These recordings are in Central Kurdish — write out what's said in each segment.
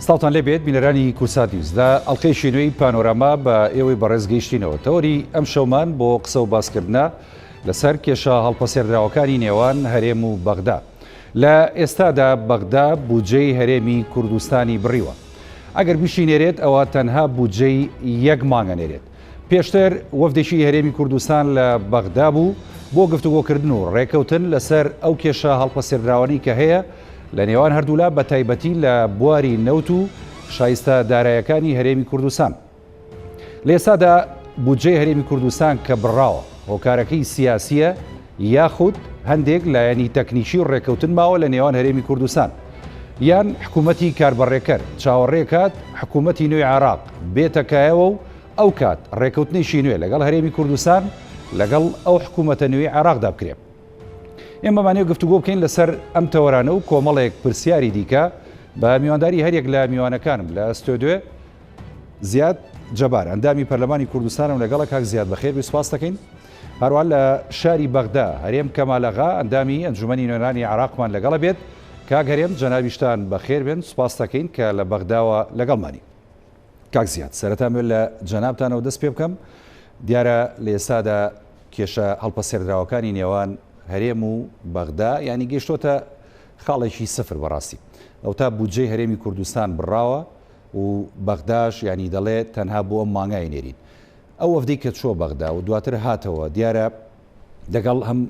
سڵاوتان لێ بێت بینەرانی کوردسات نیوز لە ئەڵلقەیەکی نوێی پانۆراما بە ئێوەی بەڕێز گەیشتینەوە تەوەری ئەم شەومان بۆ قسە و باسکردە لەسەر کێشە هەڵپەسێردراوەکانی نێوان هەرێم و بەغدا لە ئێستادا بەغدا بودجەی هەرێمی کوردستانی بڕیوە ئەگەر بیشی نێرێت ئەوە تەنها بودجەی یەک مانگە نێرێت پێشتر وەفدێکی هەرێمی کوردستان لە بەغدا بوو بۆ گفتوگۆکردن و ڕێکەوتن لەسەر ئەو کێشە هەڵپەسێردراوانەی کە هەیە لە نێوان هەردوولا بە تایبەتی لە بواری نەوت و شایستە دارایەکانی هەرێمی کوردستان. لە ئێستادا بودجەی هەرێمی کوردستان کە بڕاوە هۆکارەکەی سیاسییە یاخود هەندێک لایەنی تەکنیکی و ڕێکەوتن ماوە لە نێوان هەرێمی کوردستان یان حکوومەتی کاربەڕێکەر چاوەڕێکات حکوومەتی نوێی عێراق بێتە کایەوە و ئەو کات ڕێکەوتنێکی نوێ لەگەڵ هەرێمی کوردستان لەگەڵ ئەو حکوومەتە نوێی عێراقدا بکرێ. ئێمەمانەوێ گفتوگۆ بکەین لەسەر ئەم تەوەرانە و کۆمەڵێک پرسیاری دیکە بە میوانداری هەریەک لە میوانەکانم لە ستۆدیۆ زیاد جەبار ئەندامی پەرلەمانی کوردستانم لەگەڵە کاک زیاد بەخێر بێی سوپاس دەکەین. هەروەها لە شاری بەغدا هەرێم کەمالەغا ئەندامی ئەنجومەنی نوێنەرانی عێراقمان لەگەڵە بێت. کاک هەرێم جەنابیشتان بەخێر بێن سوپاس دەکەین کە لە بەغداوە لەگەڵمانی. کاک زیاد سەرەتا ئەمەوێت لە جەنابتانەوە دەست پێ بکەم دیارە لە ئێستادا کێشە هەڵپەسێردراوەکانی نێوان هەرێم و بەغدا یانی گەیشتۆتە خاڵێکی سفر بەڕاستی ئەو تا بودجەی هەرێمی کوردستان بڕاوە و بەغداش یانی دەڵێ تەنها بۆ ئەم مانگای نێرین ئەو وەفدەی کە چووە بەغدا و دواتر هاتەوە دیارە لەگەڵ هەم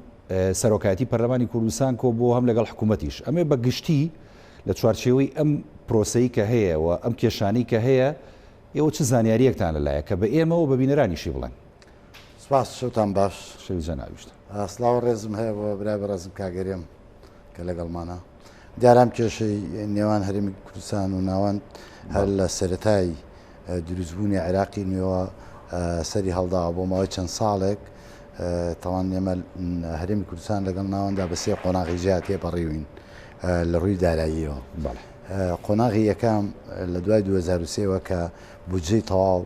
سەرۆکایەتی پەرلەمانی کوردستان کۆبووە هەم لەگەڵ حکوومەتیش ئەمێ بە گشتی لە چوارچێوەی ئەم پرۆسەی کە هەیە و ئەم کێشانەی کە هەیە ئێوە چ زانیارییەکتان لەلایە کە بە ئێمە و بە بینەرانیشی بڵێن؟ سپاس شەوتان باش. شەوی جەنابیشتان. سڵاو و ڕێزم هەیە بۆ برای بەڕێزم کاک هەرێم کە لەگەڵمانە. دیارە ئەم کێشەی نێوان هەرێمی کوردستان و ناوەند هەر لە سەرەتای دروستبوونی عێراقی نوێوە سەری هەڵداوە بۆ ماوەی چەند ساڵێک تاوان ئێمە هەرێمی کوردستان لەگەڵ ناوەندا بە سێ قۆناغی جیا تێپەڕیوین لە ڕووی داراییەوە. قۆناغی یەکەم لە دوای 2003ەوە کە بودجەی تەواو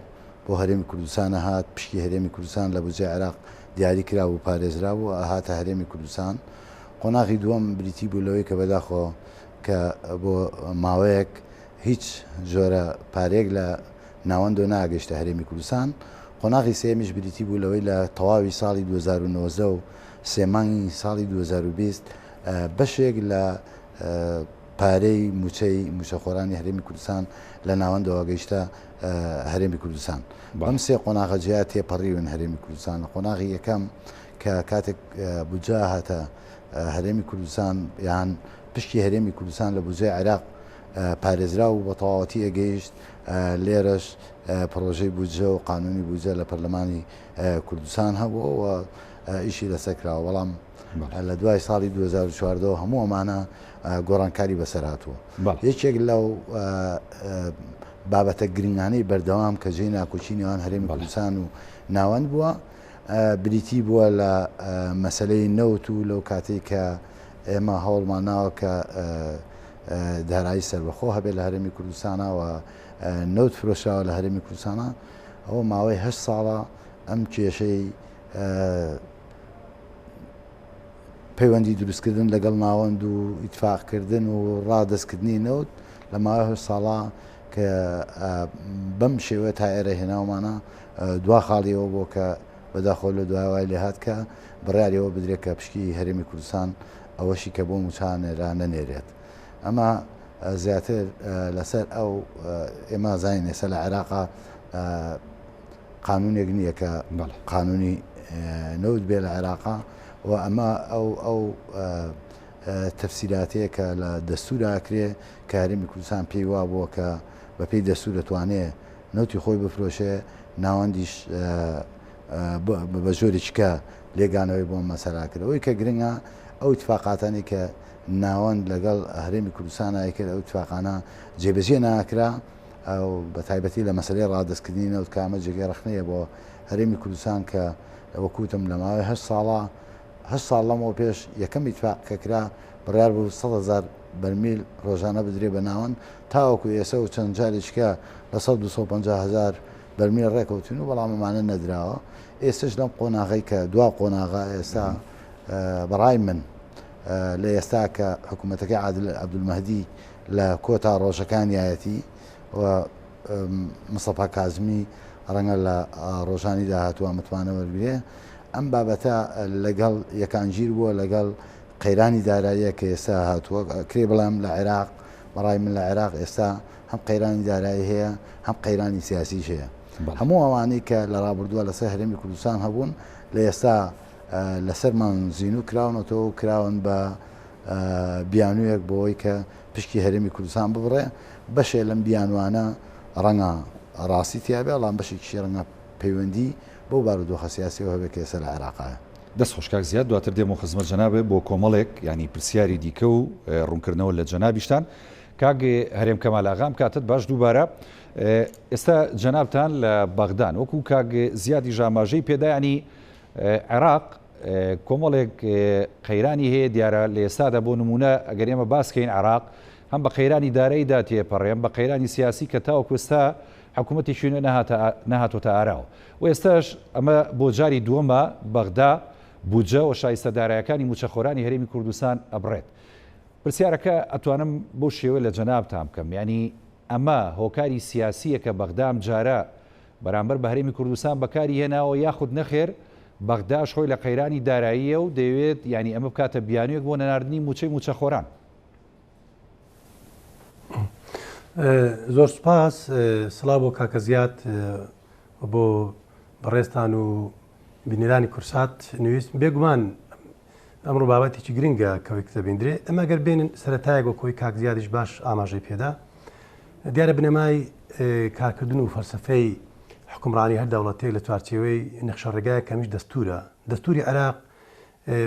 بۆ هەرێمی کوردستان هات، پشکی هەرێمی کوردستان لە بودجەی عێراق دیاری کرا و پارێزرا بوو هاتە هەرێمی کوردستان. قۆناغی دووەم بریتی بوو لەوەی کە بەداخەوە کە بۆ ماوەیەک هیچ جۆرە پارەیەک لە ناوەندەوە ناگەیشتە هەرێمی کوردستان. قۆناغی سێیەمیش بریتی بوو لەوەی لە تەواوی ساڵی 2019 و سێ مانگی ساڵی 2020 بەشێک لە پارەی مووچەی مووچەخۆرانی هەرێمی کوردستان لە ناوەندەوە گەیشتە هەرێمی کوردستان. بەم سێ قۆناغە جیا تێپەڕیون هەرێمی کوردستان. لە قۆناغی یەکەم کە کاتێک بودجە هاتە هەرێمی کوردستان یان پشکی هەرێمی کوردستان لە بودجەی عێراق پارێزراو و بە تەواوەتی ئەگەیشت، لێرەش پڕۆژەی بودجە و قانونی بودجە لە پەرلەمانی کوردستان هەبوو و ئیشی لەسەر کراوە، بەڵام لە دوای ساڵی 2014 هەموو ئەمانە گۆڕانکاری بەسەر هاتووە. یەکێک لەو بابەتە گرنگانەی بەردەوام کە جێی ناکۆکی نێوان هەرێمی کوردستان و ناوەند بووە بریتی بووە لە مەسەلەی نەوت و لەو کاتێک کە ئێمە هەوڵمان ناوە کە دارایی سەربەخۆ هەبێت لە هەرێمی کوردستانە و نەوت فرۆشراوە لە هەرێمی کوردستانە ئەوە ماوەی هە ساڵە ئەم کێشەی پەیوەندی دروستکردن لەگەڵ ناوەند و ئیتفاقکردن و ڕادەستکردنی نەوت لە ماوەی هە ساڵە کە بەم شێوە تا ئێرە هێناومانە دوا خاڵیەوە بۆ کە بەداخەوە لە دوای وای لێهات کە بڕیاری ئەوە بدرێت کە پشکی هەرێمی کوردستان ئەوەشی کە بۆ مووچە نێرا نەنێرێت. ئەمە زیاتر لەسەر ئەو ئێمە زانین ئێستا لە عێراقا قانونێک نییە کە قانونی نەوت بێ لە عێراقا و ئەمە ئەو ئەو تەفسیلاتەیە کە لە دەستورا ئەکرێ کە هەرێمی کوردستان پێی وابووە کە بەپێی دەستور دەتوانێ نەوتی خۆی بفرۆشێ، ناوەندیش بە جۆرێکی کە لێکدانەوەی بۆ مەسەلە کرد. ئەوەی کە گرنگە ئەو ئیتفاقاتانەی کە ناوەند لەگەڵ هەرێمی کوردستان کرد ئەو ئیتفاقانە جێبەجێ ناکرا ئەو بە تایبەتی لە مەسەلەی ڕادەستکردنی نەوت کە ئەمە جێگەی ڕەخنەیە بۆ هەرێمی کوردستان کە وەکوتم لە ماوەی هەشت ساڵە هەشت ساڵ لەمەوە پێش یەکەم ئیتفاق کە کرا بڕیار بوو 100,000 بەرمیل ڕۆژانە بدرێ بە ناوەند تاوەکو ئێسە و چەند جارێکیکە لە 100 250 هەزار بەرمیل ڕێکەوتون و بەڵام ئەمانە نەدراوە ئێستش لەم قۆناغەی کە دوا قۆناغە ئێستا بەڕای من لە ئێستا کە حکوومەتەکەی عادل عەبدولمەهدی لە کۆتا ڕۆژەکانیایەتی. و مستەفا کازمی ڕەنگە لە ڕۆژانی داهاتووە متمانە وەرگێ. ئەم بابەتە لەگەڵ یەکانگیر بووە لەگەڵ قەیرانی داراییە کە ئێستا هاتووە. کرێ بڵێم لە عێراق، بەڕای من لە عێراق ئێستا هەم قەیرانی دارایی هەیە، هەم قەیرانی سیاسیش هەیە. هەموو ئەوانەی کە لە ڕابردووە لەسەر هەرێمی کوردستان هەبوون، لە ئێستا لەسەرمان زینوو کراونەتەوە و کراون بە بیانوویەک بۆ ئەوەی کە پشکی هەرێمی کوردستان ببڕێ. بەشێ لەم بیانوانە ڕەنگە ڕاستی تیابێ، بەڵام بەشێکیشی ڕەنگە پەیوەندی بەو بارودۆخە سیاسیەوە هەبێت کە ئێستا لە عێراقایە. دەست خۆش کاک زیاد، دواتر دێمەوە خزمەت جەنابت بۆ کۆمەڵێک یانی پرسیاری دیکە و ڕوونکردنەوە لە جەنابیشتان. کاک هەرێم کەمال ئاغا ئەم کاتەت باش دووبارە ئێستا جەنابتان لە بەغدان وەکو کاک زیادیش ئاماژەی پێدا یانی عێراق کۆمەڵێک قەیرانی هەیە دیارە لە ئێستادا بۆ نمونە ئەگەر ئێمە باس کەین عێراق هەم بە قەیرانی داراییدا تێپەڕێ هەم بە قەیرانی سیاسی کە تاوەکو ئێستا حکوومەتێکی نوێ نەهاتۆتە ئاراوە و ئێستاش ئەمە بۆ جاری دووەمە بەغدا بودجە و شایستە دارایەکانی مووچەخۆرانی هەرێمی کوردستان ئەبڕێت. پرسیارەکە ئەتوانم بەو شێوە لە جەنابتان بکەم یانی ئەمە هۆکاری سیاسییە کە بەغدا ئەمجارە بەرامبەر بە هەرێمی کوردستان بەکاری هێناوە یاخود نەخێر بەغداش خۆی لە قەیرانی داراییە و دەیەوێت یانی ئەمە بکاتە بیانوویەک بۆ نەناردنی مووچەی مووچەخۆران؟ زۆر سوپاس. سڵاو بۆ کاکە زیاد و بۆ بەڕێزتان و بینەرانی کورسات نویست. بێگومان ئەمڕۆ بابەتێکی گرنگە کە وەک دەبیندرێ. ئەمە گەر بێنن سەرەتایەک وەک ئەوەی کاک زیادیش باش ئاماژەی پێدا، دیارە بنەمای کارکردن و فەلسەفەی حکومڕانی هەر دەوڵەتێک لە چوارچێوەی نەخشە ڕێگایەک کەمیش دەستورە. دەستوری عێراق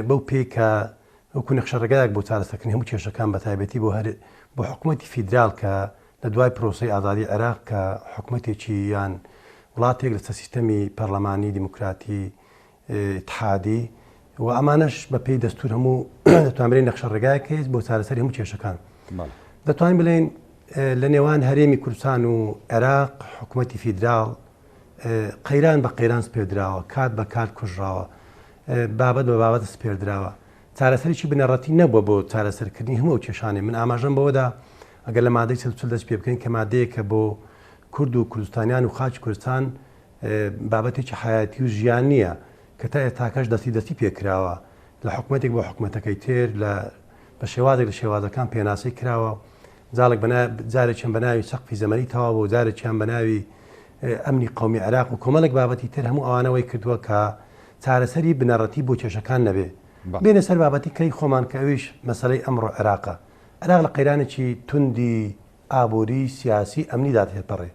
بەو پێی کە وەکو نەخشە ڕێگایەک بۆ چارەسەرکردنی هەموو کێشەکان بە تایبەتی بۆ هەر بۆ حکومەتی فیدرال کە لە دوای پرۆسەی ئازادی عێراق کە حکومەتێکی یان وڵاتێک لەسەر سیستەمی پەرلەمانی دیموکراتی ئیتحادی و ئەمانەش بە پێی دەستور هەموو دەتوانرێن نەخشە ڕێگایەک هەیە بۆ چارەسەری هەموو کێشەکان. دەتوانین بڵێین لە نێوان هەرێمی کوردستان و عێراق حکوومەتی فیدراڵ قەیران بە قەیران سپێردراوە، کات بە کات کوژراوە، بابەت بە بابەت سپێردراوە. چارەسەرێکی بنەڕەتی نەبووە بۆ چارەسەرکردنی هەموو ئەو کێشانەی. من ئاماژەم بەوەدا ئەگەر لە مادەی 44 دەست پێ بکەین کە مادەیەکە بۆ کورد و کوردستانیان و خاکی کوردستان بابەتێکی حەیاتی و ژیانییە کە تا ئێستاکەش دەستی دەستی پێ کراوە لە حکومەتێک بۆ حکومەتەکەی تر لە بە شێوازێک لە شێوازەکان پێناسەی کراوە جاڵێک بە جارێکیان بە ناوی سەقفی زەمەنی تەواو بوو جارێکیان بە ناوی ئەمنی قومی عێراق و کۆمەڵێک بابەتی تر هەموو ئەوانەوەی کردووە کە چارەسەری بنەڕەتی بۆ کێشەکان نەبێ بێنە سەر بابەتی کەی خۆمان کە ئەویش مەسەلەی ئەمڕۆ عێراقە عێراق لە قەیرانێکی توندی ئابووری، سیاسی، ئەمنیدا تێپەڕێ.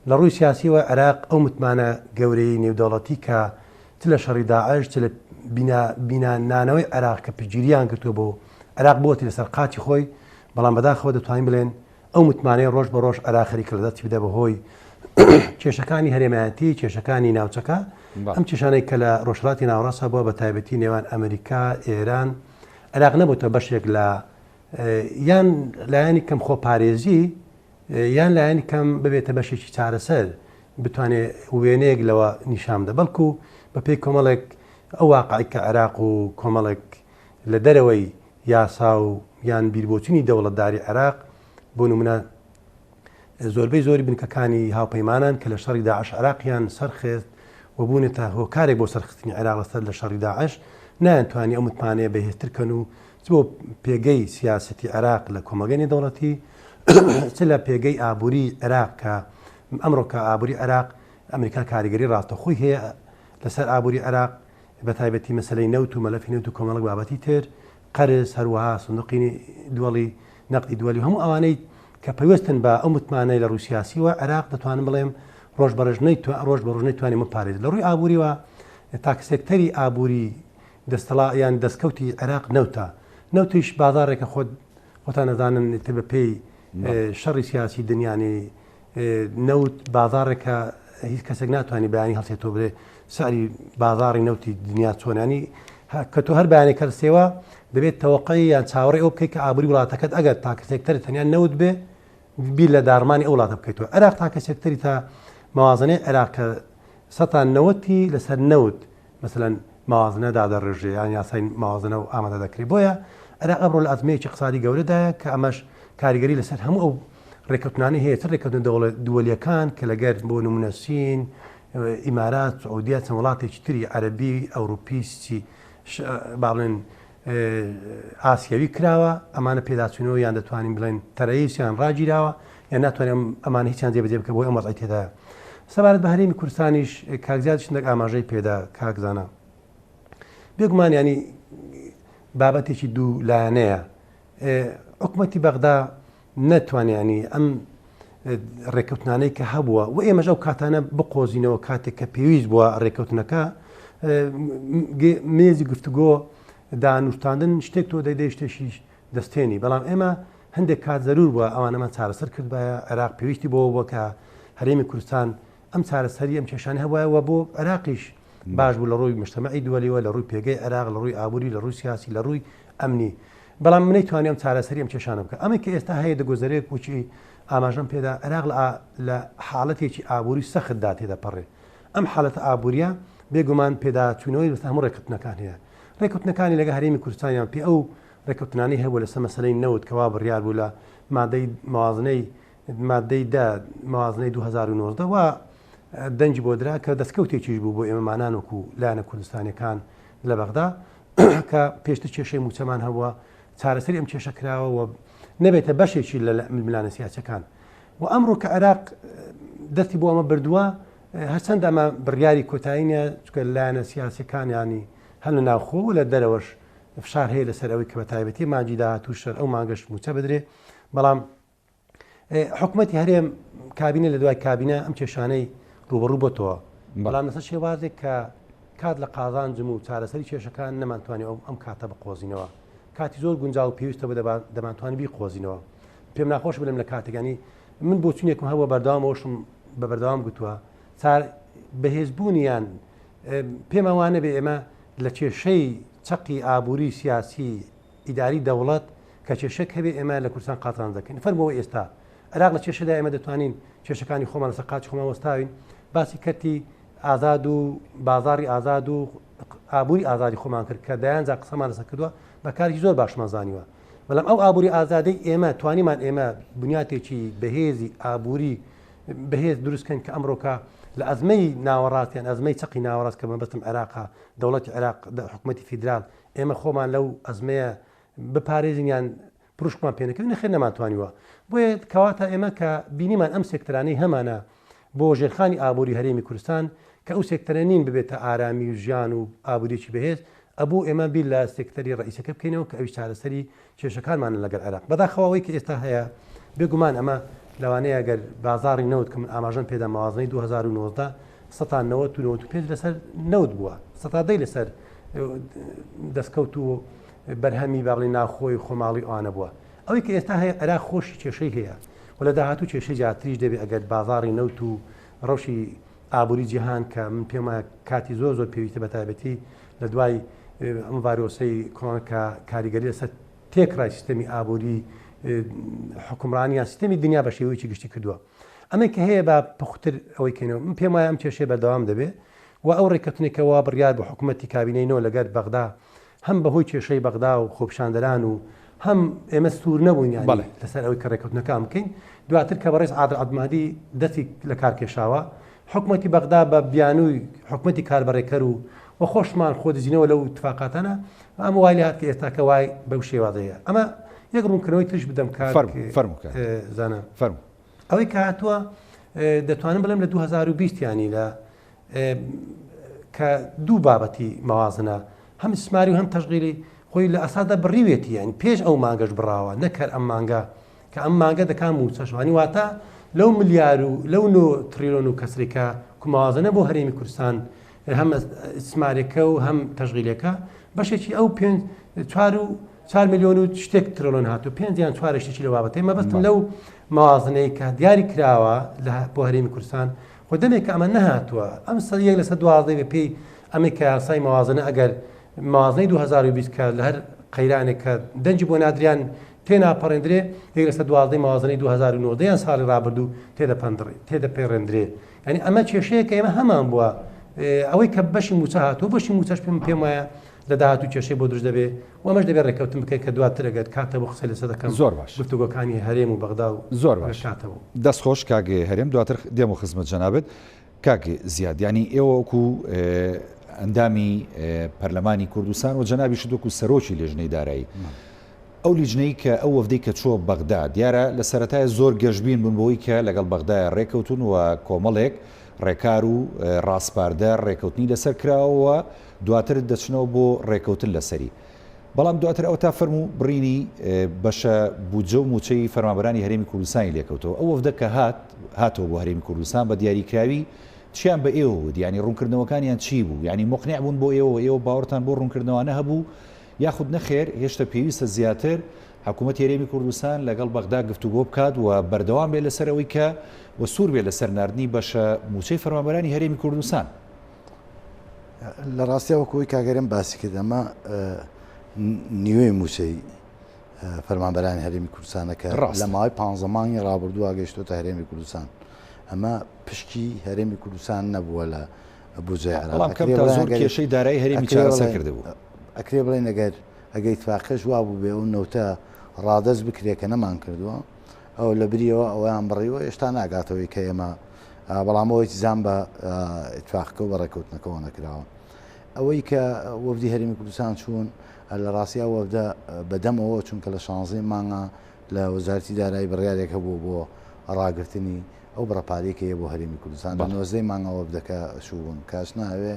لە ڕووی سیاسییەوە عێراق ئەو متمانە گەورەیەی نێودەوڵەتی کە چ لە شەڕی داعش چ لە بینا بینا نانەوەی عێراق کە پشتگیریان کردووە بۆ عێراق بۆتی لەسەر قاچی خۆی، بەڵام بەداخەوە دەتوانین بڵێن ئەو متمانەیە ڕۆژ بە ڕۆژ عێراق خەریکە لە دەستی بدە بەهۆی کێشەکانی هەرێمایەتی، کێشەکانی ناوچەکە، ئەم کێشانەی کە لە ڕۆژهەڵاتی ناوەڕاست هەبووە بە تایبەتی نێوان ئەمریکا، ئێران، عێراق نەبووتە بەشێک لە یان لایەنی کەم خۆپارێزی یان لایەنی کەم ببێتە بەشێکی چارەسەر بتوانێت وێنەیەک لەوە نیشان بدە بەڵکو بە پێی کۆمەڵێک ئەو واقعی کە عێراق و کۆمەڵێک لە دەرەوەی یاسا و یان بیربۆچونی دەوڵەتداری عێراق بۆ نمونە زۆربەی زۆری بنکەکانی هاوپەیمانان کە لە شەڕی داعش عێراقیان سەرخست و بوونەتە هۆکارێک بۆ سەرخستنی عێراق لەسەر لە شەڕی داعش نایانتوانی ئەو متمانەیە بەهێزتر کەن و چ بۆ پێگەی سیاسەتی عێراق لە کۆمەڵگەی نێودەوڵەتی چ لە پێگەی ئابووری عێراق کە ئەمڕۆ کە ئابووری عێراق ئەمریکا کاریگەری ڕاستەخۆی هەیە لەسەر ئابووری عێراق بە تایبەتی مەسەلەی نەوت و مەلەفی نەوت و کۆمەڵک بابەتی تر قەرز هەروەها سندوقی دوەڵی نەقدی دوەلی و هەموو ئەوانەی کە پەیوەستن بە ئەو متمانەی لە ڕووی سیاسیوە عێراق دەتوانم بڵێم ڕۆژ بە ڕۆژ ڕۆژ بە ڕۆژ نەیتوانی بپارێزێت لە ڕووی ئابووریوە تاکە سێکتەری ئابووری دەستەڵا یان دەستکەوتی عێراق نەوتە نەوتیش بازاڕێکە خۆت خۆتان ئەزانن ئیتر بە پێی شەڕی سیاسی دنیانی نەوت بازاڕێکە هیچ کەسێک ناتوانانی بەیانی هەڵسێتەوە بڵێ سعری بازاڕی نەوتی دنیا چۆنانی کە تۆ هەر بەیانی کەرسێوە دەبێت تەوەقعی یان چاوەڕێ ئەو بکەیت کە ئابووری وڵاتەکەت ئەگەر تاکە سێکتەر تەنیا نەوت بێ بیر لە داڕمانی ئەو وڵاتە بکەیتەوە عێراق تاکە سێکتەری تا موازنەی عێراق کە سەتا نەوەتی لەسەر نەوت مەسەلەن موازنە دادەڕێژرێ یان یاسای موازنە و ئامادە دەکرێت بۆیە عێراق ئەمڕۆ لە ئەزمەیەکی اقتصادی گەورەدایە کە ئەمەش کاریگەری لەسەر هەموو ئەو ڕێککەوتنانەی هەیە چ ڕێککەوتنە دەوڵەت دووەلیەکان کە لەگەر بۆ نمونە سین ئیمارات سعودیە چەند وڵاتێکی تری عەرەبی ئەوروپی چی با بڵێن ئاسیاوی کراوە ئەمانە پێداچوونەوە یان دەتوانین بڵێن تەرەیسیان ڕاگیراوە یان ناتوانێت ئەمانە هیچیان جێبەجێ بکە بۆی ئەم وەزعی تێدایە سەبارەت بە هەرێمی کوردستانیش کاک زیاد شتێک ئاماژەی پێدا کاک زانا بێگومان ینی بابەتێکی دوو لایەنەیە حکومەتی بەغدا نەتوانێ ینی ئەم ڕێککەوتنانەی کە هەبووە و ئێمەش ئەو کاتانە بقۆزینەوە کاتێک کە پێویست بووە ڕێککەوتنەکە مێزی گفتوگۆ دانوستاندن شتێک تۆ دەیدەی شتێکیش دەستێنی بەڵام ئێمە هەندێک کات زەرور بووە ئەوانەمان چارەسەر کردبایە عێراق پێویستی بۆ بووە کە هەرێمی کوردستان ئەم چارەسەری ئەم کێشانە هەبوایە و بۆ عێراقیش باش بوو لە ڕووی مجتەمەعی دووەلیەوە لە ڕووی پێگەی عێراق لە ڕووی ئابووری لە ڕووی سیاسی لە ڕووی ئەمنی بەڵام من نەیتوانی ئەم چارەسەری ئەم کێشانە بکە ئەمەی کە ئێستا هەیە دەگوزەرێت وچی ئاماژەم پێدا عێراق لە حاڵەتێکی ئابووری سەختدا تێدەپەڕێ ئەم حاڵەتە ئابووریە بێگومان پێداچوونەوەی بەسەر هەموو ڕێککەوتنەکان هەیە ڕێککەوتنەکانی لەگە هەرێمی کوردستانیان پێ ئەو ڕێککەوتنانەی هەبوو لەسەر مەسەلەی نەوت کەوا بڕیار بوو لە مادەی موازنەی مادەی دە موازنەی 2019 وا دەنگی بۆ درا کە دەستکەوتێکیش بوو بۆ ئێمەمانان وەکو لایەنە کوردستانیەکان لە بەغدا کە پێشتر کێشەی مووچەمان هەبووە چارەسەری ئەم کێشە کراوە و نەبێتە بەشێکی لە ململانە سیاسەکان و ئەمڕۆ کە عێراق دەستی بۆ ئەمە بردووە هەرچەند ئەمە بڕیاری کۆتایی نیە چکە لایەنە سیاسەکان ینی هەر لە ناوخۆ و لە دەرەوەش فشار هەیە لەسەر ئەوەی کە بە تایبەتی مانگی داهاتوو شەر ئەو مانگەش مووچە بدرێ بەڵام حکومەتی هەرێم کابینە لە دوای کابینە ئەم کێشانەی ڕوبەڕوو بۆتەوە بەڵام لەسەر شێوازێک کە کات لە قازانجم و چارەسەری کێشەکان نەمانتوانی ئەو ئەم کاتە بقۆزینەوە کاتی زۆر گونجاو و پێویستە بە دەمانتوانی بیقۆزینەوە پێم ناخۆش بلم لە کاتێکانی من بۆچونێکم هەبووە بەردەوام ئەوشم بە بەردەوام گوتووە چار بەهێزبوونیان پێمان وانە بێ ئێمە لە کێشەی چەقی ئابووری سیاسی ئیداری دەوڵەت کە کێشەک هەبێ ئێمە لە کوردستان قازانج دەکەین فەرمووە ئێستا عێراق لە کێشەدا ئێمە دەتوانین کێشەکانی خۆمان لەسەر قاچی خۆمان وەستاوین باسی کەرتی ئازاد و بازاری ئازاد و ئابووری ئازادی خۆمان کرد کە دەیان جار قسەمان لەسەر کردووە بە کارێکی زۆر باشمان زانیوە بەڵام ئەو ئابووری ئازادەی ئێمە توانیمان ئێمە بنیاتێکی بەهێزی ئابووری بەهێز دروستکەن کە ئەمڕۆکە لە ئەزمەی ناوەڕاست یان ئەزمەی چەقی ناوەڕاست کە مەبەستم عێراقە دەوڵەتی عێراق حکوومەتی فیدرال ئێمە خۆمان لەو ئەزمەیە بپارێزین یان پروشکمان پێ نەکەوین نەخێر نەمانتوانیوە بۆیە کەواتە ئێمە کە بینیمان ئەم سێکتەرانەی هەمانە بۆ ژێرخانی ئابووری هەرێمی کوردستان کە ئەو سێکتەرە نین ببێتە ئارامی و ژیان و ئابووریی بەهێز ئەبوو ئێمە بیر لە سێکتەری ڕئیسەکە بکەینەوە کە ئەویش چارەسەری کێشەکانمانە لەگەڵ عێراق بەداخەوە ئەوەی کە ئێستا هەیە بێگومان ئەمە لەوانەیە گەر بازاڕی نەوت کە من ئاماژەم پێدا موازنەی 2019 سەتا 90 و 95 لەسەر نەوت بووە سەتا دەی لەسەر دەستکەوت و بەرهەمی با بڵێین ناوخۆی خۆماڵی ئەوانە بووە. ئەوەی کە ئێستا هەیە عێراق خۆشی کێشەی هەیە و لە داهاتوو کێشەی زیاتریش دەبێت ئەگەر بازاڕی نەوت و ڕەوشی ئابووری جیهان کە من پێم وایە کاتی زۆر زۆر پێویستە بە تایبەتی لە دوای ئەم ڤایرۆسەی کۆرۆنا کە کاریگەری لەسەر تێکڕای سیستەمی ئابووری حکومڕانی یان سیستەمی دنیا بە شێوەیەکی گشتی کردووە. ئەمەی کە هەیە با پوختر ئەوەی کەینەوە من پێم وایە ئەم کێشەیە بەردەوام دەبێت و ئەو ڕێککەوتنەی کە وا بڕیار بوو حکومەتی کابینەی نۆ لەگەر بەغدا هەم بەهۆی کێشەی بەغدا و خۆپیشاندەران و هەم ئێمە سوور نەبووین یانی بەڵێ. لەسەر ئەوەی کە ڕێککەوتنەکان بکەین دواتر کە بەڕێز عادل عەبدولمەهدی دەستی لە کار کێشاوە حکومەتی بەغدا بە بیانووی حکومەتی کاربەڕێکەر و و خۆشمان خۆ دزینەوە لەو اتفاقاتانە ئەمە وای لێهات کە ئێستا کە وای بەو شێوازەیە ئەمە یەک ڕوونکردنەوەی تریش بدەم کاک فەرموو فەرموو کاک زانا فەرموو. ئەوەی کە هاتووە دەتوانم بڵێم لە 2020 ینی لە کە دوو بابەتی مەوازنە هەم سماری و هەم تەشغیلی خۆی لە ئەساسدا بڕیوێتی یانی پێش ئەو مانگەش بڕاوە نەک هەر ئەم مانگە کە ئەم مانگە دەکا مووچەش وانی واتە لەو ملیار و لەو نۆ تریلۆن و کەسری کە کومەوازنە بۆ هەرێمی کوردستان هەم سمارێکە و هەم تەشغیلەکە بەشێکی ئەو پێ چوار و چوار ملیۆن و شتێک ترلۆن هاتوو پێنج یان چوار شتێکی لە بابەتەی مەبەستم لەو موازنەی کە دیاری کراوە لە بۆ هەرێمی کوردستان خۆ دەمێک کە ئەمە نەهاتووە ئەم سەر یەک لەسەر دوازدەی بە پێی ئەمەی کە یاسای موازنە ئەگەر موازنەی 2020 کە لە هەر قەیرانێک کە دەنگی بۆ نادریان تێناپەڕێندرێ یەک لەسەر دوازدەی موازنەی 2019 یان ساڵی ڕابردوو تێدەپەندڕێ تێدەپێڕێندرێ یعنی ئەمە کێشەیە کە ئێمە هەمان بووە ئەوەی کە بەشی موچە هاتووە بەشی موچەش پێم پێم وایە لە داهاتوو کێشەی بۆ دروست دەبێ و ئەمەش دەبێ ڕێککەوتن بکەین کە دواتر ئەگەر کات هەبوو قسەی لەسەر دەکەم زۆر باش. گفتوگۆکانی هەرێم و بەغدا و زۆر ئەگەر باش کات هەبوو. دەست خۆش کاک هەرێم دواتر دێمە خزمەت جەنابت کاک زیاد یانی ئێوە وەکو ئەندامی پەرلەمانی کوردستان و جەنابیشت وەکو سەرۆکی لێژنەی دارایی ئەو لیژنەی کە ئەو وەفدەی کە چووە بەغدا دیارە لە سەرەتای زۆر گەشبین بوون بەوەی کە لەگەڵ بەغدایە ڕێکەوتون و کۆمەڵێک ڕێکار و ڕاسپاردە ڕێکەوتنی لەسەر کراوە و دواتر دەچنەوە بۆ ڕێکەوتن لەسەری. بەڵام دواتر ئەوەتا فەرموو بڕینی بەشە بودجە و مووچەی فەرمانبەرانی هەرێمی کوردستانی لێکەوتەوە. ئەو وەفدە کە هات هاتەوە بۆ هەرێمی کوردستان بە دیاریکراوی چیان بە ئێوە وت؟ یانی ڕوونکردنەوەکانیان چی بوو؟ یانی موقنع بوون بۆ ئێوە و ئێوە باوەڕتان بۆ ڕوونکردنەوانە هەبوو یاخود نەخێر هێشتە پێویستە زیاتر حکوومەتی هەرێمی کوردستان لەگەڵ بەغدا گفتوگۆ بکات و بەردەوام بێت لەسەر ئەوەی کە و سوور بێت لەسەر ناردنی بەشە مووچەی فەرمانبەرانی هەرێمی کوردستان؟ لە ڕاستیا وەکو ئەوەی کاک هەرێم باسی کرد ئەمە نیوەی مووچەی فەرمانبەرانی هەرێمی کوردستانە کە لە ماوەی پ مانگی ڕابردووە گەیشتۆتە هەرێمی کوردستان ئەمە پشکی هەرێمی کوردستان نەبووە لە بودجەی عێراق بەڵام کەم تا زۆر کێشەی دارایی هەرێمی چارەسەر کردبوو. ئەکرێ بڵێین ئەگەر ئەگەر ئیتفاقیش وا بووبێ ئەو نەوتە ڕادەست بکرێ کە نەمان کردووە ئەو لە بریەوە ئەویان بڕیوە هێشتا ناگاتەوەی کە ئێمە بەڵام ئەوەی زان بە ئیتفاقەکە و بە ڕێککەوتنەکەەوە نەکراوە ئەوەی کە وەفدی هەرێمی کوردستان چوون لە ڕاستیا وەفدە بەدەمەوە چونکە لە شانزەی مانگا لە وەزارەتی دارایی بڕیارێک هەبوو بۆ ڕاگرتنی ئەو بڕە پارەی کە یە بۆ هەرێمی کوردستان لە نۆزدەی مانگە وەفدەکە چووبوون کاش ناوێ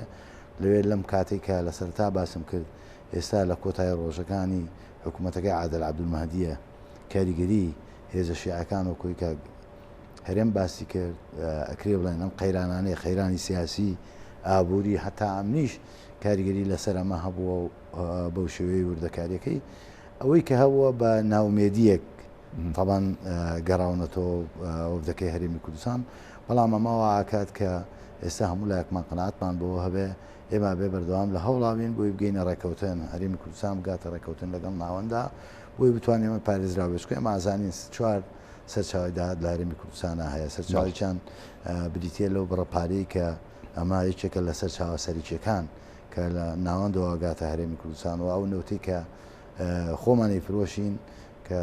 لەوێ لەم کاتێک کە لە سەرتا باسم کرد ئێستا لە کۆتای ڕۆژەکانی حکوومەتەکەی عادل عەبدولمەهدیە کاریگەری هێزە شیعەکان و کۆی کاک هەرێم باسی کرد ئەکرێ بڵێن ئەم قەیرانانەی قەیرانی سیاسی ئابووری هەتا ئەمنیش کاریگەری لەسەر ئەمە هەبووە و بەو شێوەیە وردەکاریەکەی ئەوەی کە هەبووە بە ناومێدیەک تاوان گەڕاونەتەوە وەفدەکەی هەرێمی کوردستان بەڵام ئەمە واکات کە ئێستا هەموو لایەکمان قەناعەتمان بۆ هەبێ ئێمە بێ بەردەوام لە هەوڵاوین بۆی بگەینە ڕێکەوتن هەرێمی کوردستان بگاتە ڕێکەوتن لەگەڵ ناوەندا بۆی بتوانین ئێمە پارێزراو بێت چونکە ئێمە ئازانین چوار سەرچاوەی داهات لە هەرێمی کوردستانا هەیە سەرچاوەیەکیان بریتییە لەو بڕە پارەی کە ئەمە یەکێکە لە سەرچاوە سەرەکییەکان کە لە ناوەندەوە ئەگاتە هەرێمی کوردستان و ئەو نەوتەی کە خۆمان ئەیفرۆشین کە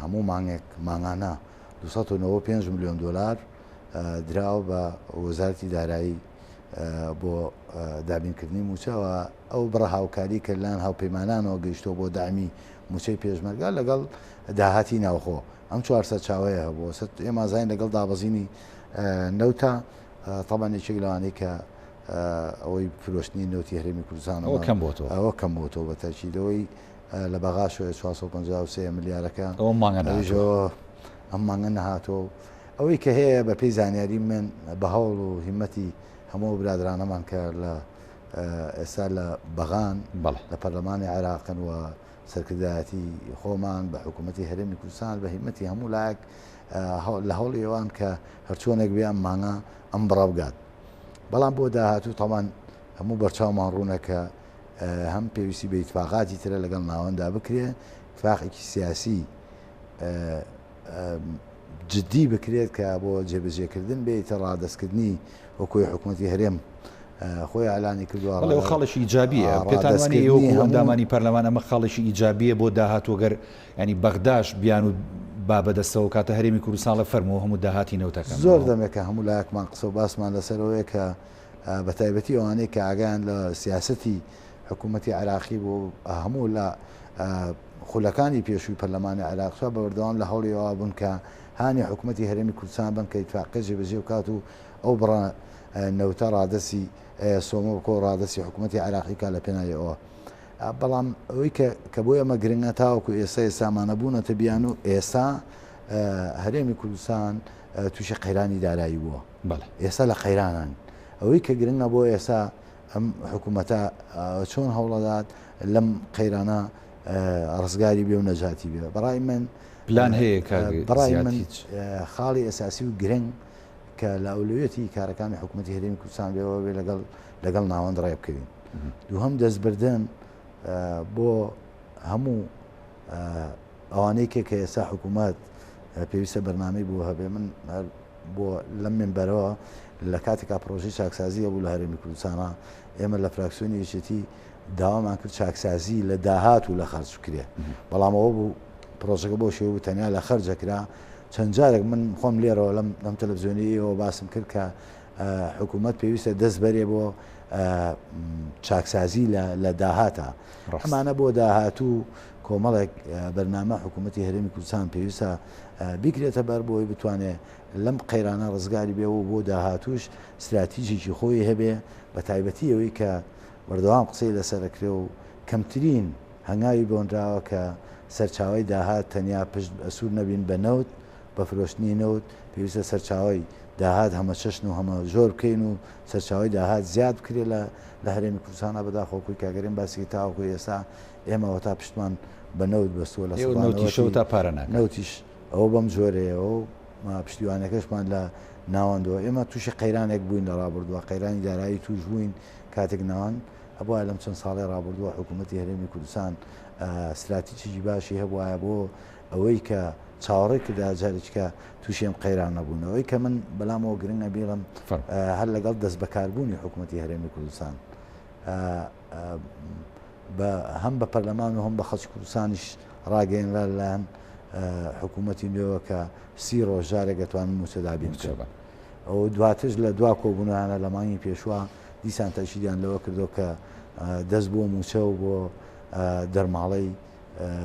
هەموو مانگێک مانگانە 295 ملیۆن دلار دراوە بە وەزارەتی دارایی بۆ دابینکردنی مووچە و ئەو بڕە هاوکاری کە لەلایەن هاوپەیمانانەوە گەیشتووە بۆ دەعمی مووچەی پێشمەرگە لەگەڵ داهاتی ناوخۆ ئەم چوار سەرچاوەیە هەبوو ئێمە زانین لەگەڵ دابەزینی نەوتە تەبعەن یەکێک لەوانەی کە ئەوەی فرۆشتنی نەوتی هەرێمی کوردستان ئەوە کەم بۆتەوە ئەوە کەم بۆتەوە بە تاکیدەوەی لە بەغاشەوە 453 ملیارەکە ئەو مانگە نەهاتووە ئەم مانگە نەهاتووە ئەوەی کە هەیە بە پێی زانیاری من بە هەوڵ و هیمەتی هەموو برادرانەمان کە لە ئێستا لە بەغان لە پەرلەمانی عێراقن و سەرکردایەتی خۆمان بە حکوومەتی هەرێمی کوردستان بە هیمەتی هەموو لایەک لە هەوڵی ئەوان کە هەرچۆنێک بێ ئەم مانگە ئەم بڕە بگات بەڵام بۆ داهاتوو تەمان هەموو بەرچاومان ڕوونە کە هەم پێویستی بە ئیتفاقاتی ترە لەگەڵ ناوەندا بکرێ ئیتفاقێکی سیاسی جدی بکرێت کە بۆ جێبەجێکردن بێتە ڕادەستکردنی وەکۆی حکوومەتی هەرێم خۆی ئالانی کردووە. بەڵێ ئەو خاڵێکی ئیجابییە پێتان وانییە ئێوە وەکوو ئەندامانی پەرلەمان ئەمە خاڵێکی ئیجابییە بۆ داهاتوو گەر یانی بەغداش بیانوو با بەدەستەوە کاتە هەرێمی کوردستان ڵێ فەرموو هەموو داهاتی نەوتەکەم زۆر دەمێکە هەموو لایەکمان قسە و باسمان لەسەرەوەیە کە بە تایبەتی ئەوانەی کە ئاگایان لە سیاسەتی حکوومەتی عێراقی بوو هەموو لە خولەکانی پێشووی پەرلەمانی عێراقشا بە بەردەوام لە هەوڵی ئەوە بوون کە هانی حکوومەتی هەرێمی کوردستان بن کە ئیتفاقیە جێبەجێ بکات و ئەو بڕە نەوتە ڕادەستی سۆمۆ بکە و ڕادەستی حکوومەتی عێراقی بکات لە پێناوی ئەوە. بەڵام ئەوەی کە کە بۆ ئێمە گرنگە تاوەکو ئێستا ئێستامانە بوونەتە بیان و ئێستا هەرێمی کوردستان تووشی قەیرانی دارایی بووە. ئێستا لە قەیرانان. ئەوەی کە گرنگە بۆ ئێستا ئەم حکوومەتە چۆن هەوڵەدات لەم قەیرانە ڕزگاری بێ و نەجاتی بێ بەڕای من پلان هەیە بەڕای من خاڵی ئەساسی و گرنگ کە لە ئەولەویەتی کارەکانی حکوومەتی هەرێمی کوردستان بێەوە بێ لەگەڵ لەگەڵ ناوەند ڕێ بکەوین دووهەم دەستبردن بۆ هەموو ئەوانەی کە کە ئێستا حکوومەت پێویستە بەرنامەی بۆ هەبێ من هەر بۆ لەم مینبەرەوە لە کاتێکا پرۆژەی چاکسازی هەبوو لە هەرێمی کوردستانا ئێمە لە فراکسیۆنی یەکێتی داوامان کرد چاکسازی لە داهات و لە خەرج بکرێ بەڵام ئەوە بوو پرۆژەکە بۆ شێوە بوو تەنیا لە خەرجە کرا چەند جارێک من خۆم لێرەوە لەم لەم تەلەڤزیۆنی ئێوە باسم کرد کە حکوومەت پێویستە دەست بەرێ بۆ چاکسازی لە داهاتە ئەمانە بۆ داهاتوو کۆمەڵێک بەرنامە حکوومەتی هەرێمی کوردستان پێویستە بیگرێتە بەر بۆی بتوانێ لەم قەیرانە ڕزگاری بێ و بۆ داهاتووش ستراتیژێکی خۆی هەبێ بە تایبەتی ئەوەی کە بەردەوام قسەی لەسەر ئەکرێ و کەمترین هەنگاوی بۆنراوە کە سەرچاوەی داهات تەنیا پشت ئەسوور نەبین بە نەوت بە فرۆشتنی نەوت پێویستە سەرچاوەی داهات هەمەچەشن و هەمە جۆر بکەین و سەرچاوەی داهات زیاد بکرێ لە لە هەرێمی کوردستانا بەداخەوە کوی کاک هەرێم باسی کرد تاوەکو ئێستا ئێمە وەتا پشتمان بە نەوت بەستووە لە ئێوە نەوتیشەوە تا پارە ناکات. نەوتیش ئەوە بەم جۆرەیە و پشتیوانەکەشمان لە ناوەندەوە ئێمە تووشی قەیرانێک بووین لە ڕابردووە قەیرانی دارایی توش بووین کاتێک ناوەند هەبوایە لەم چەند ساڵی ڕابردووە حکوومەتی هەرێمی کوردستان ستراتیجێکی باشی هەبوایە بۆ ئەوەی کە چاوەڕێ کردا جارێکە تووشی ئەم قەیران نەبوونەوەی کە من بەلامەوە گرنگە بیڵم هەر لەگەڵ دەست بەکاربوونی حکوومەتی هەرێمی کوردستان هەم بە پەرلەمان و هەم بە خەڵکی کوردستانیش ڕاگەیەنرا لەلایەن حکوومەتی نوێوە کە سی ڕۆژ جارێک دەتوانن مووچە دابین بکەن. ئەو دواترش لە دوا کۆبوونەوەیانە لە مانگی پێشوە دیسان تەئکیدیان لەوە کردەوە کە دەست بۆ مووچە و بۆ دەرماڵەی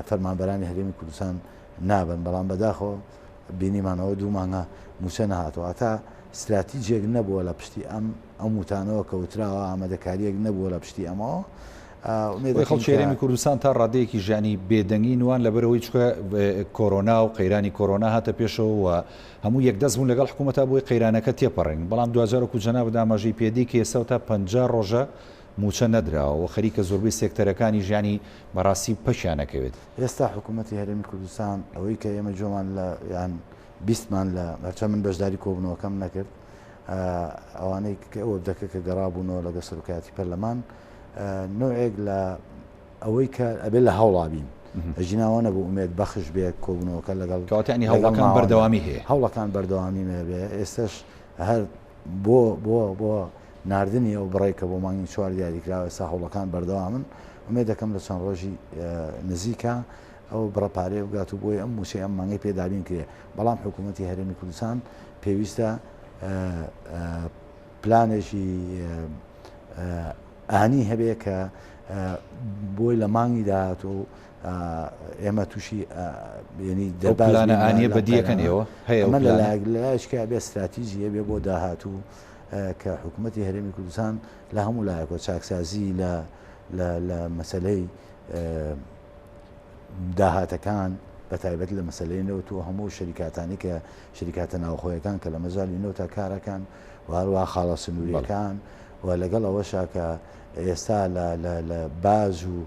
فەرمانبەرانی هەرێمی کوردستان نابن، بەڵام بەداخەوە بینیمانەوە دوو مانگە مووچە نەهاتووە. هەتا ستراتیجێک نەبووە لە پشتی ئەم ئەم وتانەوە کە وتراوە، ئامادەکارییەک نەبووە لە پشتی ئەمەوە. ئومێد بۆیە دەکەین خەڵکی کە. هەرێمی کوردستان تا ڕادەیەکی ژانی بێدەنگی نوان لەبەرئەوەی چونکە کۆرۆنا و قەیرانی کۆرۆنا هاتە پێشەوە و هەموو یەکدەست بوون لەگەڵ حکوومەتا بۆی قەیرانەکە تێپەڕێنن بەڵام دواجار وەکو جەنابت ئاماژەی پێدەی کە ئێستا تا 50 ڕۆژە مووچە نەدراوە و خەریکە زۆربەی سێکتەرەکانی ژیانی بەڕاستی پەکیان ئەکەوێت. ئێستا حکوومەتی هەرێمی کوردستان ئەوەی کە ئێمە گوێمان لە یان بیستمان لە هەرچەند من بەشداری کۆبوونەوەکەم نەکرد ئەوانەی کە وەفدەکە کە گەڕابوونەوە لەگەڵ سەرۆکایەتی پەرلەمان نوعێک لە ئەوەی کە ئەبێ لە هەوڵا بین ئەژیناوە نەبوو ئومێد بەخش بێ کۆبوونەوەکە لەگەڵ کەواتانی هەوڵەکان بەردەوامی هەیە هەوڵەکان بەردەوامی هەبێ ئێستش هەر بۆ بۆ بۆ ناردنی ئەو بڕێک کە بۆ مانگی چوار دیاریکراوە ئێستا هەوڵەکان بەردەوامن ئومێد دەکەم لە چەند ڕۆژی نزیکە ئەو بڕە پارەیە بگات و بۆی ئەم مووچەی ئەم مانگەی پێ دابین کرێ بەڵام حکوومەتی هەرێمی کوردستان پێویستە پلانێکی ئانی هەبێ کە بۆی لە مانگی داهاتوو ئێمە تووشی ینی دەربازانە ئانیە بەدیەکەن ئێوە هەیە لەلایەک لەلایشکە بێ استراتیژیە بێ بۆ داهاتوو کە حکوومەتی هەرێمی کوردستان لە هەموو لایەکەوە چاکسازی لە لە مەسلەی داهاتەکان بە تایبەت لە مەسلەی نەوت و هەموو شەریکاتانی کە شەریکاتە ناوخۆیەکان کە لە مەجالی نەوتە کارەکان و هەروەها خاڵە سنووریەکان و لەگەڵ ئەوەشا کە ئێستا لە باج و